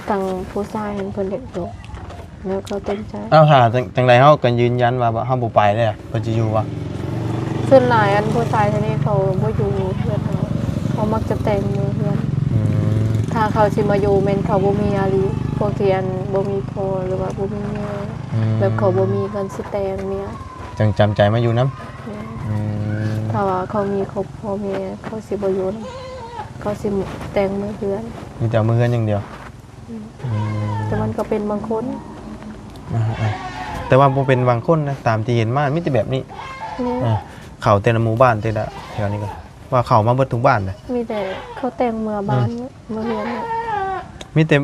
ທາງຜູ້ຊາຍຫັ້ນເພິ່ນຢາກຢູ່ ແລ້ວເຂົາເຕັມໃຈ ເອົາ ຖ້າຈັ່ງ ຈັ່ງໃດເຮົາກໍຢືນຢັນວ່າ ວ່າເຮົາບໍ່ໄປເດ້ ເພິ່ນຊິຢູ່ບໍ່? ສ່ວນຫຼາຍອັນຜູ້ຊາຍທາງນີ້ເຂົາບໍ່ຢູ່ເຮືອນເຮົາ ເຂົາມັກຈະແຕ່ງມືເຮືອນ ອືມ ຖ້າເຂົາຊິມາຢູ່ແມ່ນເຂົາບໍ່ມີອີ່ຫຼີ ພວກທີ່ອັນບໍ່ມີພໍ່ ຫຼືວ່າບໍ່ມີແມ່ ອືມ ແບບເຂົາບໍ່ມີເງິນຊິແຕ່ງເມຍ ຈັ່ງຈຳໃຈມາຢູ່ນຳ ແມ່ນ ອືມ ຖ້າວ່າເຂົາມີຄອບຄົວແມ່ ເຂົາຊິບໍ່ຢູ່ນຳ ເຂົາຊິແຕ່ງມືເຮືອນ ມີແຕ່ເອົາມືເຮືອນຢ່າງດຽວ ອືມ ອືມ ແຕ່ມັນກໍເປັນບາງຄົນ ອ່າໆ ແຕ່ວ່າບໍ່ເປັນບາງຄົນນະ ຕາມທີ່ເຫັນມາມີແຕ່ແບບນີ້ ແມ່ນ ເອີ ເຂົ້າແຕ່ລະໝູ່ບ້ານແຕ່ລະແຖວນີ້ກໍວ່າເຂົ້າມາເບິດທຸກບ້ານນະ ມີແຕ່ເຂົາແຕ່ງເມືອບ້ານ ອືມ ເມືອເຮືອນ ມີແຕ່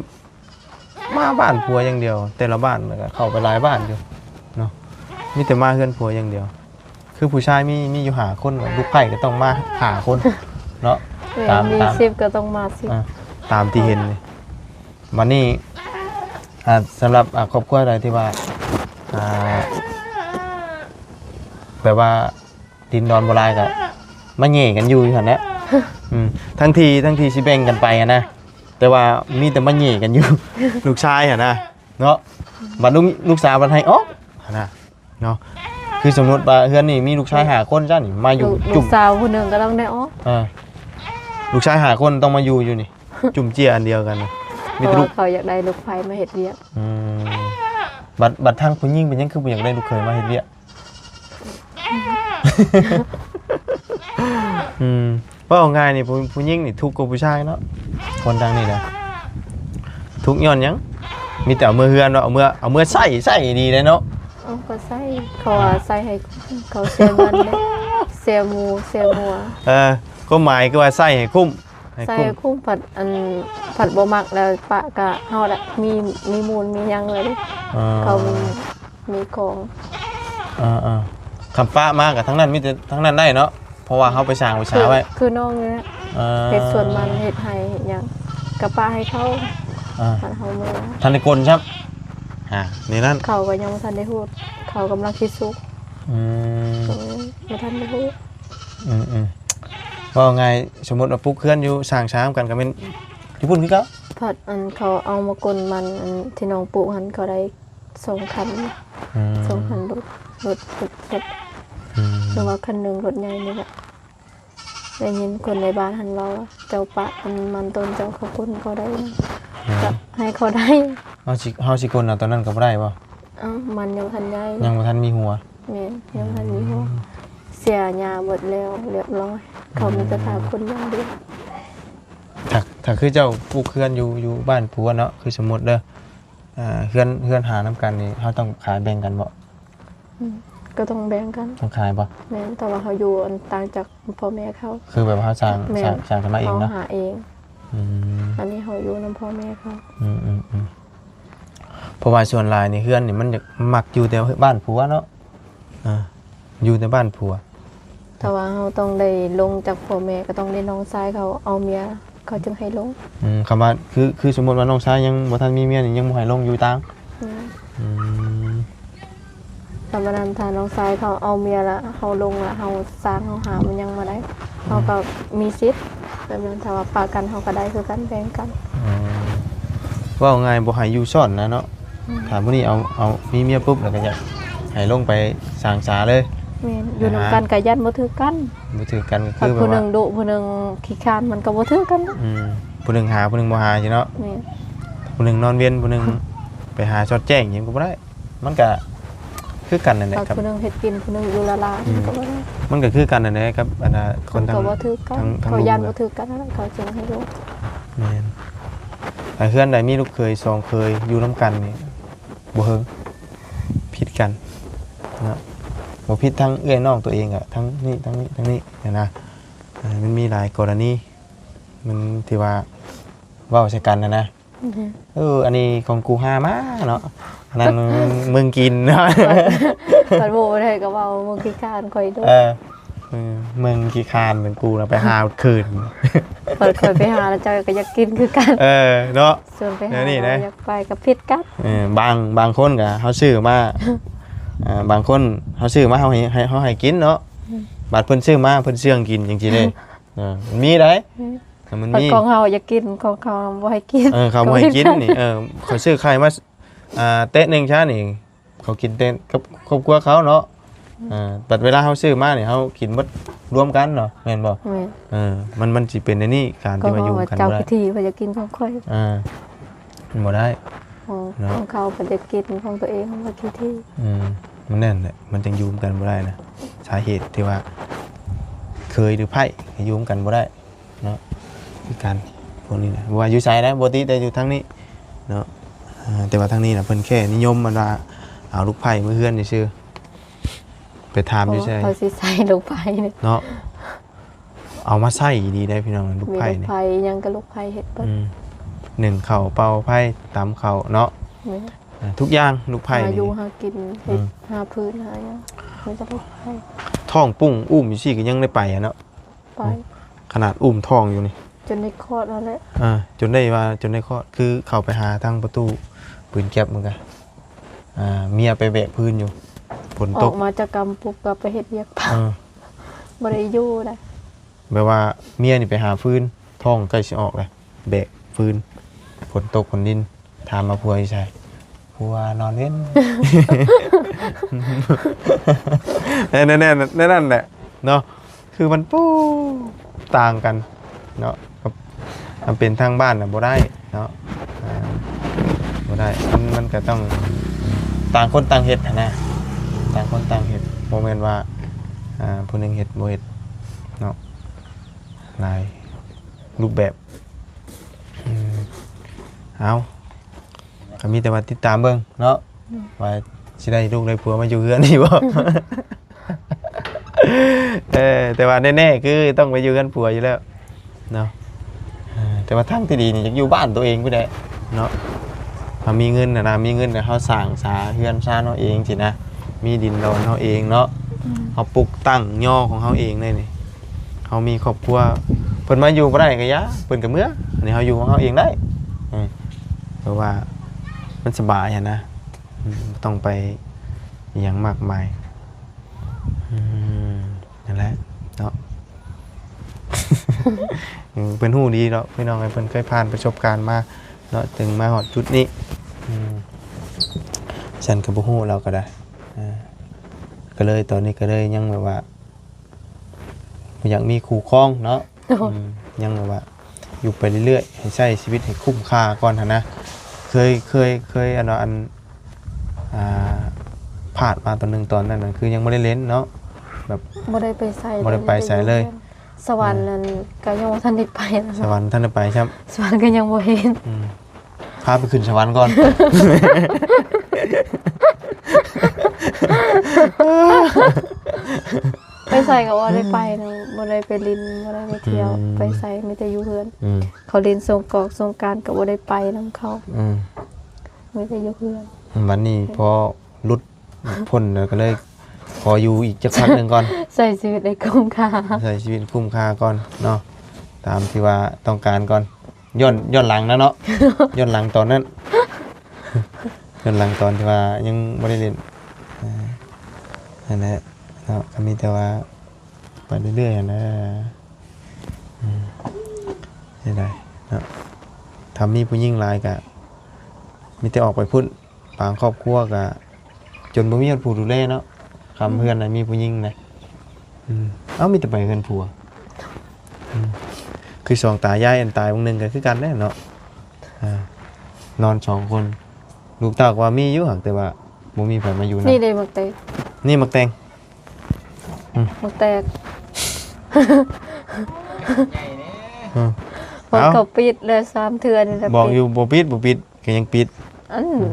ມາບ້ານຜົວຢ່າງດຽວ ແຕ່ລະບ້ານ ແລ້ວກໍເຂົ້າໄປຫຼາຍບ້ານຢູ່ເນາະ ມີແຕ່ມາເຮືອນຜົວຢ່າງດຽວ ຄືຜູ້ຊາຍມີ ມີຢູ່ຫ້າຄົນ ລູກໃພ້ກໍຕ້ອງມາຫ້າຄົນເນາະ ແມ່ນ ຕາມ ມີ ຕາມ ສິບກໍຕ້ອງມາສິບ ອ່າ ຕາມທີ່ເຫັນນີ້ ບັດນີ້ ອ່າ ສຳລັບ ອ່າ ຄອບຄົວໃດທີ່ວ່າ ອ່າ ແບບວ່າ ດິນດອນບໍ່ຫຼາຍກໍມາແຫຍ່ກັນຢູ່ຫັ້ນແຫຼະ ອືມ ທັງທີ່ ທັງທີ່ຊິແບ່ງກັນໄປຫັ້ນນະ ແຕ່ວ່າມີແຕ່ມາແຫຍ່ກັນຢູ່ ລູກຊາຍຫັ້ນນະເນາະ ບັດລູກ ລູກສາວບັດໃຫ້ອອກຫັ້ນນະເນາະ ຄືສົມມຸດວ່າເຮືອນນີ້ມີລູກຊາຍຫ້າຄົນຊັ້ນ ມາຢູ່ ລູກ ຈຸ້ມ ລູກສາວຜູ້ໜຶ່ງກໍຕ້ອງໄດ້ອອກ ເອີ ລູກຊາຍຫ້າຄົນຕ້ອງມາຢູ່ ຢູ່ນີ້ ຈຸ້ມເຈ້ຍອັນດຽວກັນນະ ມີແຕ່ລູກ ເພາະວ່າເຂົາຢາກໄດ້ລູກໃພ້ມາເຮັດວຽກ ອືມ ບັດ ບັດທາງຜູ້ຍິງເປັນຫຍັງຄືບໍ່ຢາກໄດ້ລູກເຂີຍມາເຮັດວຽກ? ອືມ ເວົ້າງ່າຍນີ້ ຜູ້ ຜູ້ຍິງນີ້ທຸກກວ່າຜູ້ຊາຍເນາະ ຄົນທາງນີ້ນະ ທຸກຍ້ອນຫຍັງ? ມີແຕ່ເອົາເມືອເຮືອນເນາະ ເອົາເມືອ ເອົາເມືອໃຊ້ ໃຊ້ດີເດ້ເນາະ ເອົາກໍໃຊ້ ເຂົາວ່າໃຊ້ໃຫ້ ເຂົາເສຍເງິນເດ້ ເສຍໝູ ເສຍໝູ ເອີ ຄວາມໝາຍຄືວ່າໃຊ້ໃຫ້ຄຸ້ມ ໃຫ້ ໃສ່ ຄຸ້ມ ຄຸ້ມ ພັດ ອັນ ພັດບໍ່ມັກແລ້ວປະກະເຮົາລະ ມີ ມີມູນມີຫຍັງແລ້ວເດ້ ເອີ ເຂົາມີ ມີຂອງ ເອີ ເອີ ຄັນປະມາກະທາງນັ້ນ ມີແຕ່ທາງນັ້ນໄດ້ເນາະ ເພາະວ່າເຮົາໄປສ້າງໄປສາໄວ້ ຄື ຄືນ້ອງນີ້ແຫຼະ ເອີ ເຮັດສວນມັນ ເຮັດໄຮ່ເຮັດຫຍັງ ກະປະໃຫ້ເຂົາ ເອີ ຄັນເຮົາເມືອ ທັນໄດ້ກົນຊ້ຳ ອ່າ ນີ້ນັ້ນ ເຂົາກະຍັງບໍ່ທັນໄດ້ຮູ້ ເຂົາກຳລັງຊິສຸກ ອືມ ເອີ ບໍ່ທັນໄດ້ຮູ້ ອືມໆ ເວົ້າງ່າຍ ສົມມຸດວ່າປຸກເຮືອນຢູ່ ສ້າງສານຳກັນກໍແມ່ນຢູ່ພຸ້ນຄືເກົ່າ ພັດອັນເຂົາເອົາມາກົນມັນ ອັນທີ່ນ້ອງປູກຫັ້ນ ເຂົາໄດ້ສອງຄັນ ອືມ ສອງຄັນລົດ ລົດ ລົດ ລົດ ອືມ ຫຼືວ່າຄັນໜຶ່ງລົດໃຫຍ່ນີ້ແຫຼະ ໄດ້ຍິນຄົນໃນບ້ານຫັ້ນເວົ້າວ່າ ເຈົ້າປະອັນມັນຕົ້ນເຈົ້າເຂົາກົນເຂົາໄດ້ ອືມ ກໍໃຫ້ເຂົາໄດ້ ເຮົາຊິ ເຮົາຊິກົນເອົາຕອນນັ້ນກໍບໍ່ໄດ້ບໍ່? ເອົ້າ ມັນຍັງບໍ່ທັນໃຫຍ່ ຍັງບໍ່ທັນມີຫົວ ແມ່ນ ຍັງບໍ່ທັນມີຫົວ ອືມ ເສຍຫຍ້າເບິດແລ້ວ ລຽບຮ້ອຍ ເຂົາມີແຕ່ ອືມ ຖ້າຄົນຢ່າງດຽວ ຖ້າ ຖ້າຄືເຈົ້າປຸກເຮືອນຢູ່ ຢູ່ບ້ານຜົວເນາະ ຄືສົມມຸດເດີ ອ່າ ເຮືອນ ເຮືອນຫານຳກັນນີ້ ເຮົາຕ້ອງຂາຍແບ່ງກັນບໍ່? ອືມ ກໍຕ້ອງແບ່ງກັນ ຕ້ອງຂາຍບໍ່? ແມ່ນ ແຕ່ວ່າເຮົາຢູ່ອັນຕ່າງຈາກພໍ່ແມ່ເຂົາ ຄືແບບເຮົາສ້າງ ແມ່ນ ສ້າງ ສ້າງຂຶ້ນມາເອງເນາະ ເຮົາຫາເອງ ອືມ ອັນນີ້ເຮົາຢູ່ນຳພໍ່ແມ່ເຂົາ ອືມໆໆ ເພາະວ່າສ່ວນຫຼາຍໃນເຮືອນນີ້ມັນຢາກ ມັກຢູ່ແຕ່ບ້ານຜົວເນາະ ອ່າ ຢູ່ແຕ່ບ້ານຜົວ. ຖ້າວ່າເຮົາຕ້ອງໄດ້ລົງຈາກພໍ່ແມ່ ກໍຕ້ອງໄດ້ນ້ອງຊາຍເຂົາເອົາເມຍ ເຂົາຈຶ່ງໃຫ້ລົງ. ອືມ ຄຳວ່າ ຄື ຄືສົມມຸດວ່ານ້ອງຊາຍຍັງບໍ່ທັນມີເມຍນີ້ ຍັງບໍ່ໃຫ້ລົງຢູ່ຕ່າງ. ອືມ ອືມ ແລ້ວບັດນັ້ນ ຖ້ານ້ອງຊາຍເຂົາເອົາເມຍລະ ເຮົາລົງລະ ເຮົາສ້າງເຮົາຫາມັນຍັງບໍ່ໄດ້ ເຮົາກໍມີສິດ ແບບນັ້ນ ຖ້າວ່າປະກັນ ເຮົາກໍໄດ້ຄືກັນ ແບ່ງກັນ. ອໍ ເວົ້າງ່າຍ ບໍ່ໃຫ້ຢູ່ຊ້ອນນະເນາະ. ອືມ ຖ້າມື້ນີ້ເອົາ ເອົາມີເມຍປຸບ ແລ້ວກໍຢາກໃຫ້ລົງໄປສ້າງສາເລີຍ. ແມ່ນ ຢູ່ນຳກັນກໍຢ້ານບໍ່ຖືກກັນ. ບໍ່ຖືກກັນກໍຄື ຄັນຜູ້ໜຶ່ງດຸ ຜູ້ໜຶ່ງຂີ້ຄ້ານ ມັນກໍບໍ່ຖືກກັນ. ອືມ ຜູ້ໜຶ່ງຫາ ຜູ້ໜຶ່ງບໍ່ຫາຊີ້ເນາະ. ແມ່ນ ຜູ້ໜຶ່ງນອນເວັນ ຜູ້ໜຶ່ງໄປຫາຊອດແຈ້ງ ຫຍັງກໍບໍ່ໄດ້. ມັນກະຄືກັນນັ້ນແຫຼະ ຄັນຜູ້ໜຶ່ງເຮັດກິນ ຜູ້ໜຶ່ງຢູ່ລ້າໆ ອືມ ມັນກໍບໍ່ໄດ້. ມັນກໍຄືກັນນັ້ນແຫຼະ ກັບອັນນ່າ ຄົນທາງ ກໍບໍ່ຖືກກັນ ທາງ ທາງ ເຂົາຢ້ານບໍ່ຖືກກັນ ເຂົາຈຶ່ງໃຫ້ລົງ. ແມ່ນ ຖ້າເຮືອນໃດມີລູກເຂີຍສອງເຂີຍຢູ່ນຳກັນນີ້ ບໍ່ເຮິງ ຜິດກັນເນາະ. ບໍ່ຜິດທັງເອື້ອຍນ້ອງຕົວເອງ ກະທັງນີ້ ທັງນີ້ ທັງນີ້ຫັ້ນນະ. ເອີ ມັນມີຫຼາຍກໍລະນີ ມັນທີ່ວ່າເວົ້າໃສ່ກັນຫັ້ນນະ. ອືຮຶ ເອີ ອັນນີ້ຂອງກູຫາມາເນາະ ອັນນັ້ນມຶງ ມຶງກິນເນາະ. ຄັນບໍ່ໄດ້ກໍເວົ້າມຶງຂີ້ຄ້ານຂ້ອຍໂດດ. ເອີ ເອີ ມຶງຂີ້ຄ້ານເປັນກູນະ ໄປຫາຄືນ. ຂ້ອຍ ຂ້ອຍໄປຫາແລ້ວເຈົ້າກໍຢາກກິນຄືກັນ. ເອີ ເນາະ ຊວນໄປຫາ ແນວນີ້ນະ ຢາກໄປກໍຜິດກັນ. ເອີ ບາງ ບາງຄົນກໍເຮົາຊື້ມາ ເອີ ບາງຄົນເຮົາຊື້ມາ ເຮົາໃຫ້ ໃຫ້ ເຮົາໃຫ້ກິນເນາະ. ອືມ ບາດເພິ່ນຊື້ມາ ເພິ່ນເຊື່ອງກິນຈັ່ງຊີ້ເດ້. ເອີ ມັນມີໄດ໋. ອືມ ມັນມີ ຂອງເຮົາຢາກກິນ ຂອງເຂົາບໍ່ໃຫ້ກິນ. ເອີ ເຂົາບໍ່ໃຫ້ກິນນີ້ ເອີ ເຂົາຊື້ໄຂ່ມາ ອ່າ ເຕະໜຶ່ງຊະນີ້ ເຂົາກິນແຕ່ກັບຄອບຄົວເຂົາເນາະ. ອືມ ເອີ ບັດເວລາເຮົາຊື້ມານີ້ ເຮົາກິນເບິດລວມກັນເນາະ ແມ່ນບໍ່? ແມ່ນ. ເອີ ມັນ ມັນຊິເປັນແນວນີ້ ການທີ່ວ່າຢູ່ນຳກັນບໍ່ໄດ້ ເຈົ້າຂີ້ຖີ່ ຂ້ອຍຢາກກິນຂອງຂ້ອຍ. ເອີ ມັນບໍ່ໄດ້ ໂອ້ ເນາະ ຂອງເຂົາເພິ່ນຢາກກິນ ຂອງຕົວເອງມັນຂີ້ຖີ່. ອືມ ມັນແນ່ນແຫຼະ ມັນຈຶ່ງຢູ່ນຳກັນບໍ່ໄດ້ນະ ສາເຫດທີ່ວ່າເຂີຍຫຼືໃພ້ກໍຢູ່ນຳກັນບໍ່ໄດ້. ເນາະ ຄືກັນພວກນີ້ນະ ບໍ່ວ່າຢູ່ໃສນະ ບໍ່ຕິແຕ່ຢູ່ທາງນີ້ເນາະ. ເອີ ແຕ່ວ່າທາງນີ້ນະ ເພິ່ນແຄ່ນິຍົມອັນວ່າເອົາລູກໃພ້ມາເຮືອນຊື່ໆ ໄປຖາມຢູ່ໃສ ເຂົາຊິໃສ່ລູກໃພ້ນີ້ເນາະ. ເອົາມາໃຊ້ດີໄດ໋ພີ່ນ້ອງ ລູກໃພ້ນີ້ ມີລູກໃພ້ຫຍັງກໍລູກໃພ້ເຮັດເບິດ. ອືມ ໜຶ້ງເຂົ້າ ເປົ່າໄພ້ ຕຳເຂົ້າເນາະ. ແມ່ນ ເອີ ທຸກຢ່າງລູກໃພ້ນີ້ ຫາຢູ່ຫາກິນ ເຮັດ ອືມ ຫາພື້ນຫາຫຍັງ ມີແຕ່ລູກໃພ້. ທ້ອງປຸ້ງອຸ້ມຢູ່ຊີ້ກໍຍັງໄດ້ໄປຫັ້ນເນາະ. ໄປ ຂະໜາດອຸ້ມທ້ອງຢູ່ນີ້ ຈົນໄດ້ຄອດແລ້ວແຫຼະ. ອ່າ ຈົນໄດ້ວ່າ ຈົນໄດ້ຄອດ ຄືເຂົ້າໄປຫາທາງປະຕູປືນແກັບ ມັນກະ ອ່າ ເມຍໄປແບກພື້ນຢູ່ ຝົນຕົກ ອອກມາຈາກກຳປຸບກໍໄປເຮັດວຽກ. ເອີ ບໍ່ໄດ້ຢູ່ໃດ ແບບວ່າເມຍນີ້ໄປຫາຟືນ ທ້ອງໃກ້ຊິອອກແລ້ວ ແບກຟືນ ຝົນຕົກຝົນດິນ ຖາມວ່າຜົວຢູ່ໃສ? ຜົວນອນເວັນ. ແນວນັ້ນ ແນວນັ້ນແຫຼະເນາະ ຄືມັນປູຕ່າງກັນເນາະ ກັບ ມັນເປັນທາງບ້ານນະບໍ່ໄດ້ເນາະ. ອ່າ ບໍ່ໄດ້ ມັນ ມັນກະຕ້ອງຕ່າງຄົນຕ່າງເຮັດຫັ້ນນະ ຕ່າງຄົນຕ່າງເຮັດ ບໍ່ແມ່ນວ່າ ອ່າ ຜູ້ໜຶ່ງເຮັດບໍ່ເຮັດເນາະ ຫຼາຍຮູບແບບ. ອືມ ເອົາ ກໍມີແຕ່ວ່າຕິດຕາມເບິ່ງເນາະ ອືມ ວ່າຊິໄດ້ລູກໄດ້ຜົວມາຢູ່ເຮືອນນີ້ບໍ່? ເອີ ແຕ່ວ່າແນ່ໆ ຄືຕ້ອງໄປຢູ່ເຮືອນຜົວຢູ່ແລ້ວເນາະ. ເອີ ແຕ່ວ່າທາງທີ່ດີນີ້ຢາກຢູ່ບ້ານຕົວເອງພຸ້ນແຫຼະເນາະ. ເຮົາມີເງິນນະນະ ມີເງິນແລ້ວເຮົາສ້າງສາເຮືອນຊານເຮົາເອງຊີ້ນະ ມີດິນດອນເຮົາເອງເນາະ. ອືມ ເຮົາປຸກຕັ້ງຍໍຂອງເຮົາເອງເລີຍນີ້. ເຮົາມີຄອບຄົວ ເພິ່ນມາຢູ່ບໍ່ໄດ້ກໍຢ່າ ເພິ່ນກໍເມືອ ອັນນີ້ເຮົາຢູ່ຂອງເຮົາເອງໄດ້. ເອີ ເພາະວ່າມັນສະບາຍຫັ້ນນະ ອືມ ບໍ່ຕ້ອງໄປອີ່ຫຍັງມາກມາຍ. ອືມ ນັ້ນແຫຼະເນາະ. ເພິ່ນຮູ້ດີດອກ ພີ່ນ້ອງເອີຍ ເພິ່ນເຄີຍຜ່ານປະສົບການມາເນາະ ຈຶ່ງມາຮອດຈຸດນີ້. ອືມ ຊັ້ນກໍບໍ່ຮູ້ ລາວກໍໄດ້. ເອີ ກໍເລີຍ ຕອນນີ້ກໍເລີຍຍັງແບບວ່າ ບໍ່ຢາກມີຄູ່ຄອງເນາະ. ໂດຍ ອືມ ຍັງແບບວ່າຢູ່ໄປເລື້ອຍໆ ໃຫ້ໃຊ້ຊີວິດໃຫ້ຄຸ້ມຄ່າກ່ອນຫັ້ນນະ. ເຄີຍ ເຄີຍ ເຄີຍ ອັນວ່າ ອັນ ອ່າ ພາດມາຕອນໜຶ່ງຕອນນັ້ນນະ ຄືຍັງບໍ່ໄດ້ເຫຼັ້ນເນາະ ແບບ ບໍ່ໄດ້ໄປໃສ ບໍ່ໄດ້ໄປໃສເລີຍ. ສະຫວັນນັ້ນກໍຍັງບໍ່ທັນໄດ້ໄປນະ ສະຫວັນບໍ່ທັນໄດ້ໄປຊ້ຳ ສະຫວັນກໍຍັງບໍ່ເຫັນ. ອືມ ພາໄປຂຶ້ນສະຫວັນກ່ອນ. ໄປໃສກໍບໍ່ໄດ້ໄປນຳ ອືມ ບໍ່ໄດ້ໄປຫຼິ້ນ ບໍ່ໄດ້ໄປທ່ຽວ. ອືມ ໄປໃສມີແຕ່ຢູ່ເຮືອນ. ອືມ ເຂົາຫຼິ້ນສົງກອກສົງການກໍບໍ່ໄດ້ໄປນຳເຂົາ. ອືມ ມີແຕ່ຢູ່ເຮືອນ. ບັດນີ້ພໍຫຼຸດພົ້ນແລ້ວ ກໍເລີຍຂໍຢູ່ອີກຈັກພັກໜຶ່ງກ່ອນ ໃຊ້ຊີວິດໃຫ້ຄຸ້ມຄ່າ ໃຊ້ຊີວິດຄຸ້ມຄ່າກ່ອນເນາະ ຕາມທີ່ວ່າຕ້ອງການກ່ອນ. ຍ້ອນ ຍ້ອນຫຼັງນະເນາະ ຍ້ອນຫຼັງຕອນນັ້ນ ຍ້ອນຫຼັງຕອນທີ່ວ່າຍັງບໍ່ໄດ້ຫຼິ້ນ. ເອີ ນັ້ນແຫຼະເນາະ ກໍມີແຕ່ວ່າໄປເລື້ອຍໆຫັ້ນນະ. ອືມ ເສຍດາຍເນາະ ຖ້າມີຜູ້ຍິງຫຼາຍກໍມີແຕ່ອອກໄປພຸ້ນ. ບາງຄອບຄົວກໍຈົນບໍ່ມີຄົນຜູ້ດູແລເນາະ ຄຳເຮືອນນະມີຜູ້ຍິງນະ. ອືມ ເອົ້າ ມີແຕ່ໄປເຮືອນຜົວ. ອືມ ຄືສອງຕາຍາຍ ອັນຕາຍວງໜຶ່ງກໍຄືກັນແຫຼະເນາະ. ອ່າ ນອນສອງຄົນ ລູກເຕົ້າກໍວ່າມີຢູ່ ຫາກແຕ່ວ່າບໍ່ມີໃຜມາຢູ່ນຳ. ນີ້ເດ້ໝາກແຕງ ນີ້ໝາກແຕງ. ອືມ ໝາກແຕງ ອືມ ເພິ່ນກໍປິດແລ້ວສາມເທື່ອນີ້ແຫຼະ ບອກຢູ່ບໍ່ປິດ ບໍ່ປິດ ກໍຍັງປິດ. ອັນ ອືມ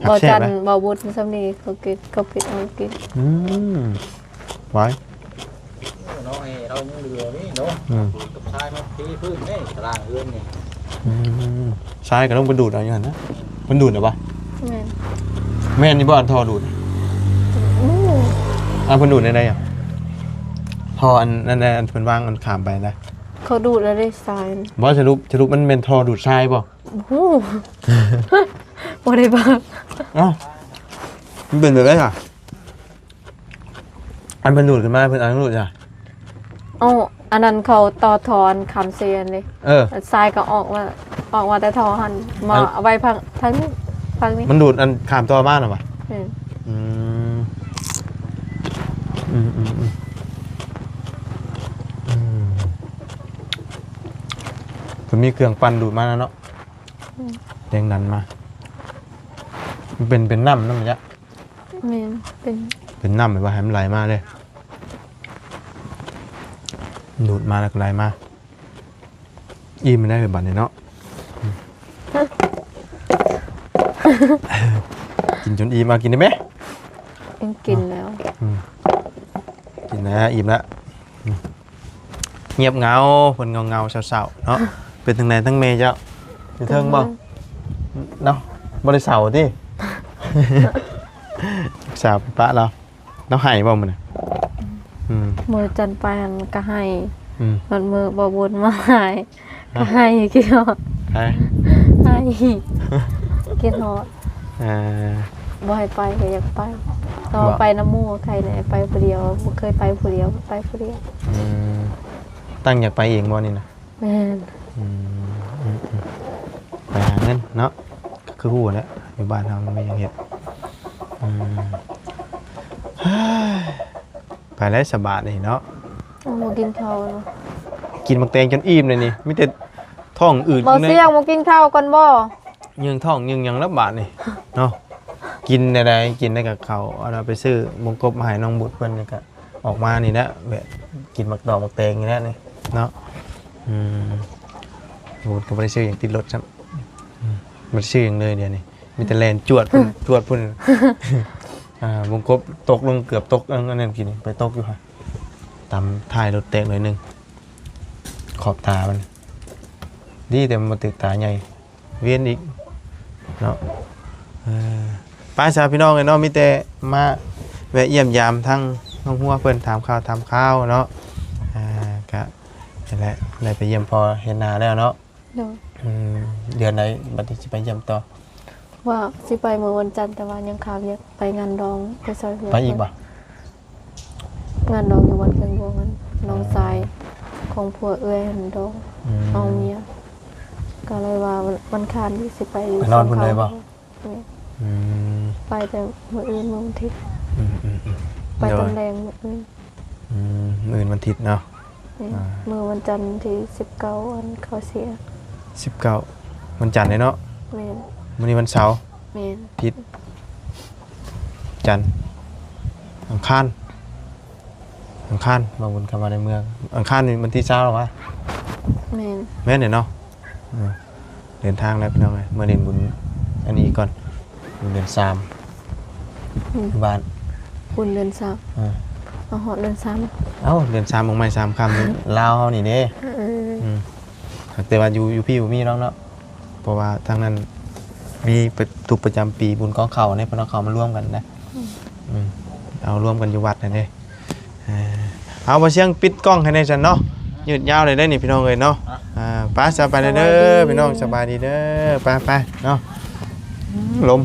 ບໍ່ຈັນ ບໍ່ບຸນຊ່ຳນີ້ ເຂົາກິນ ເຂົາປິດເອົາກິນ. ອືມ ຫວາຍ ເນາະ ໃຫ້ເຮົາຍັງເຫຼືອນີ້ເນາະ. ອືມ ກັບຊາຍມາເທພື້ນນີ້ ຕາລາງເຮືອນນີ້. ອືມ ຊາຍກໍຕ້ອງໄປດູດເອົາຢູ່ຫັ້ນນະ. ເພິ່ນດູດເອົາບໍ່? ແມ່ນ ແມ່ນນີ້ບໍ່ ອັນທໍ່ດູດ? ອືມ ອ່າ ເພິ່ນດູດແນວໃດອະ? ທໍ່ອັນນັ້ນນະ ອັນເພິ່ນວາງອັນຂ້າມໄປນະ ເຂົາດູດແລ້ວເດ້ຊາຍ. ບໍ່ ສະຫຼຸບ ສະຫຼຸບມັນແມ່ນທໍ່ດູດຊາຍບໍ່? ໂອ້ໂຫ ບໍ່ໄດ້ເບິ່ງ. ເອົ້າ ມັນເປັນແບບໃດລະ? ອັນເພິ່ນດູດຂຶ້ນມາ ເພິ່ນເອົາຫຍັງດູດລະ? ເອົ້າ ອັນນັ້ນເຂົາຕໍ່ທໍ່ອັນຄຳເຊນເດ້. ເອີ ຊາຍກໍອອກມາ ອອກມາແຕ່ທໍ່ຫັ້ນ ມາເອົາໄວ້ທາງ ທາງນີ້ ທາງນີ້. ມັນດູດອັນຂ້າມຕໍ່ມານະຫວາ? ແມ່ນ. ອືມ ອືມ ອືມ ອືມ ອືມ ເພິ່ນມີເຄື່ອງປັ່ນດູດມານະເນາະ. ອືມ ແຮງດັນມາ ມັນເປັນ ເປັນນ້ຳ ນ້ຳຍະ. ແມ່ນ ເປັນ ເປັນນ້ຳ ແບບວ່າໃຫ້ມັນໄຫຼມາເລີຍ ດູດມາແລ້ວກໍໄຫຼມາ. ອີ່ມແລ້ວບັດນີ້ເນາະ. ອືມ ກິນຈົນອີ່ມ ເອົາກິນໄດ້ໄໝ? ຍັງກິນແລ້ວ. ອືມ ກິນແລ້ວ ອີ່ມແລ້ວ. ອືມ ງຽບເຫງົາ ເພິ່ນເຫງົາໆ ເສົ້າໆ ເນາະ. ເປັນຈັ່ງໃດທັງແມ່ເຈົ້າ ຢູ່ເທິງບໍ່? ເນາະ ບໍ່ໄດ້ເຊົາຕິ ສາວໄປປະລາວ. ລາວໄຫ້ບໍ່ມື້ນັ້ນ? ອືມ ມື້ຈັນໄປຫັ້ນກໍໄຫ້. ອືມ ຮອດມື້ບໍ່ບຸນມາຫາ ກໍໄຫ້ ຄິດຮອດ ໄຫ້ ຄິດຮອດ. ອ່າ ບໍ່ໃຫ້ໄປກໍຢາກໄປ ແຕ່ວ່າໄປນຳໝູ່ໄຄແດ່ ໄປຜູ້ດຽວ ບໍ່ເຄີຍໄປຜູ້ດຽວ ໄປຜູ້ດຽວ. ອືມ ຕັ້ງຢາກໄປເອງບໍ່ນີ້ນະ? ແມ່ນ. ອືມ ອືມ ອືມ ໄປຫາເງິນເນາະ ກໍຄືຮູ້ແຫຼະ ຢູ່ບ້ານເຮົາມັນມີຫຍັງເຮັດ. ອືມ ໄປແລ້ວສະບາດນີ້ເນາະ. ບໍ່ກິນເຂົ້າເນາະ ກິນໝາກແຕງຈົນອີ່ມເລີຍນີ້ ມີແຕ່ທ້ອງອືດ. ບໍ່ສ່ຽງ ບໍ່ກິນເຂົ້າກ່ອນບໍ່? ຍືງທ້ອງຍືງຫຍັງແລ້ວບາດນີ້ເນາະ. ກິນແນວໃດ? ກິນໄດ້ກັບເຂົ້າ ເອົາໄປຊື້ມົງກົບມາໃຫ້ນ້ອງບຸດເພິ່ນ ແລ້ວກະອອກມານີ້ແຫຼະ ແວະກິນໝາກດອກໝາກແຕງນີ້ແຫຼະນີ້ເນາະ. ອືມ ບຸດກໍບໍ່ໄດ້ຊື້ຫຍັງຕິດລົດຊ້ຳ. ອືມ ບໍ່ໄດ້ຊື້ຫຍັງເລີຍດຽວນີ້ ມີແຕ່ແລ່ນຈວດພຸ້ນ ຈວດພຸ້ນ. ອ່າ ວົງກົບຕົກລົງ ເກືອບຕົກ ອັນນັ້ນກິນໄປຕົກຢູ່ຫັ້ນ ຕຳທ້າຍລົດແຕກໜ້ອຍໜຶ່ງ ຂອບຕາມັນ. ດີແຕ່ມັນບໍ່ຖືກຕາໃຫຍ່ ວຽນອີກເນາະ. ເອີ ໄປຊະພີ່ນ້ອງເອີຍເນາະ ມີແຕ່ມາແວະຢ້ຽມຢາມທາງນ້ອງຫົວເພິ່ນ ຖາມຂ່າວຖາມຄາວເນາະ. ອ່າ ກະນັ້ນແຫຼະ ໄດ້ໄປຢ້ຽມພໍ່ເຮັດນາແລ້ວເນາະ. ໂດຍ. ອືມ ເດືອນໃດບັດນີ້ຊິໄປຢ້ຽມຕໍ່? ວ່າຊິໄປມື້ວັນຈັນ ແຕ່ວ່າຍັງຄາວຽກ ໄປງານດອງ ໄປຊ່ອຍເຮືອນ. ໄປອີກບໍ່? ງານດອງຢູ່ວັດເຄື່ອງດວງ ອັນນ້ອງຊາຍຂອງຜົວເອື້ອຍຫັ້ນດອງ. ອືມ ນ້ອງເມຍ ກໍເລີຍວ່າວັນ ວັນອັງຄານນີ້ຊິໄປຢູ່ ໄປນອນພຸ້ນເລີຍບໍ່? ແມ່ນ. ອືມ ໄປແຕ່ມື້ອື່ນ ມື້ວັນທິດ. ອືມໆໆ ໄປຕອນແລງມື້ອື່ນ. ອືມ ມື້ອື່ນວັນທິດເນາະ. ແມ່ນ. ອ່າ ມື້ວັນຈັນທີສິບເກົ້າ ອັນເຂົາເສຍ. ສິບເກົ້າ ວັນຈັນເດ້ເນາະ. ແມ່ນ. ມື້ນີ້ວັນເສົາ. ແມ່ນ. ທິດ ຈັນ ອັງຄານ ອັງຄານ ບ່າວບຸນຄຳວ່າໃນເມືອງ ອັງຄານນີ້ວັນທີຊາວແລ້ວຫວາ? ແມ່ນ. ແມ່ນເດ້ເນາະ. ເອີ ເດີນທາງແລ້ວພີ່ນ້ອງເອີຍ ເມືອຫຼິ້ນບຸນອັນນີ້ກ່ອນ ບຸນເດືອນສາມ. ອືມ ຢູ່ບ້ານ ບຸນເດືອນສາມ. ເອີ ມາຮອດເດືອນສາມ. ເອົ້າ ເດືອນສາມ ອອກໃໝ່ສາມຄ່ຳ ລາວເຮົານີ້ເດ້. ເອີ ອືມ ແຕ່ວ່າຢູ່ ຢູ່ພີ້ບໍ່ມີດອກເນາະ ເພາະວ່າທາງນັ້ນ ມີປະ ທຸກປະຈຳປີບຸນກອງເຂົ້ານີ້ ເພິ່ນເອົາເຂົ້າມາລວມກັນນະ ອືມ ເອົາລວມກັນຢູ່ວັດຫັ້ນເດ້. ເອີ ເອົາ ບໍ່ຊຽງປິດກ້ອງໃຫ້ແດ່ຊັ້ນເນາະ ຍືດຍາວເລີຍເດ້ນີ້ພີ່ນ້ອງເອີຍເນາະ. ອ່າ ໄປ ສະບາຍດີເດີ ສະບາຍດີ ພີ່ນ້ອງ ສະບາຍດີເດີ. ໄປໆ ເນາະ ອືມ ລົມ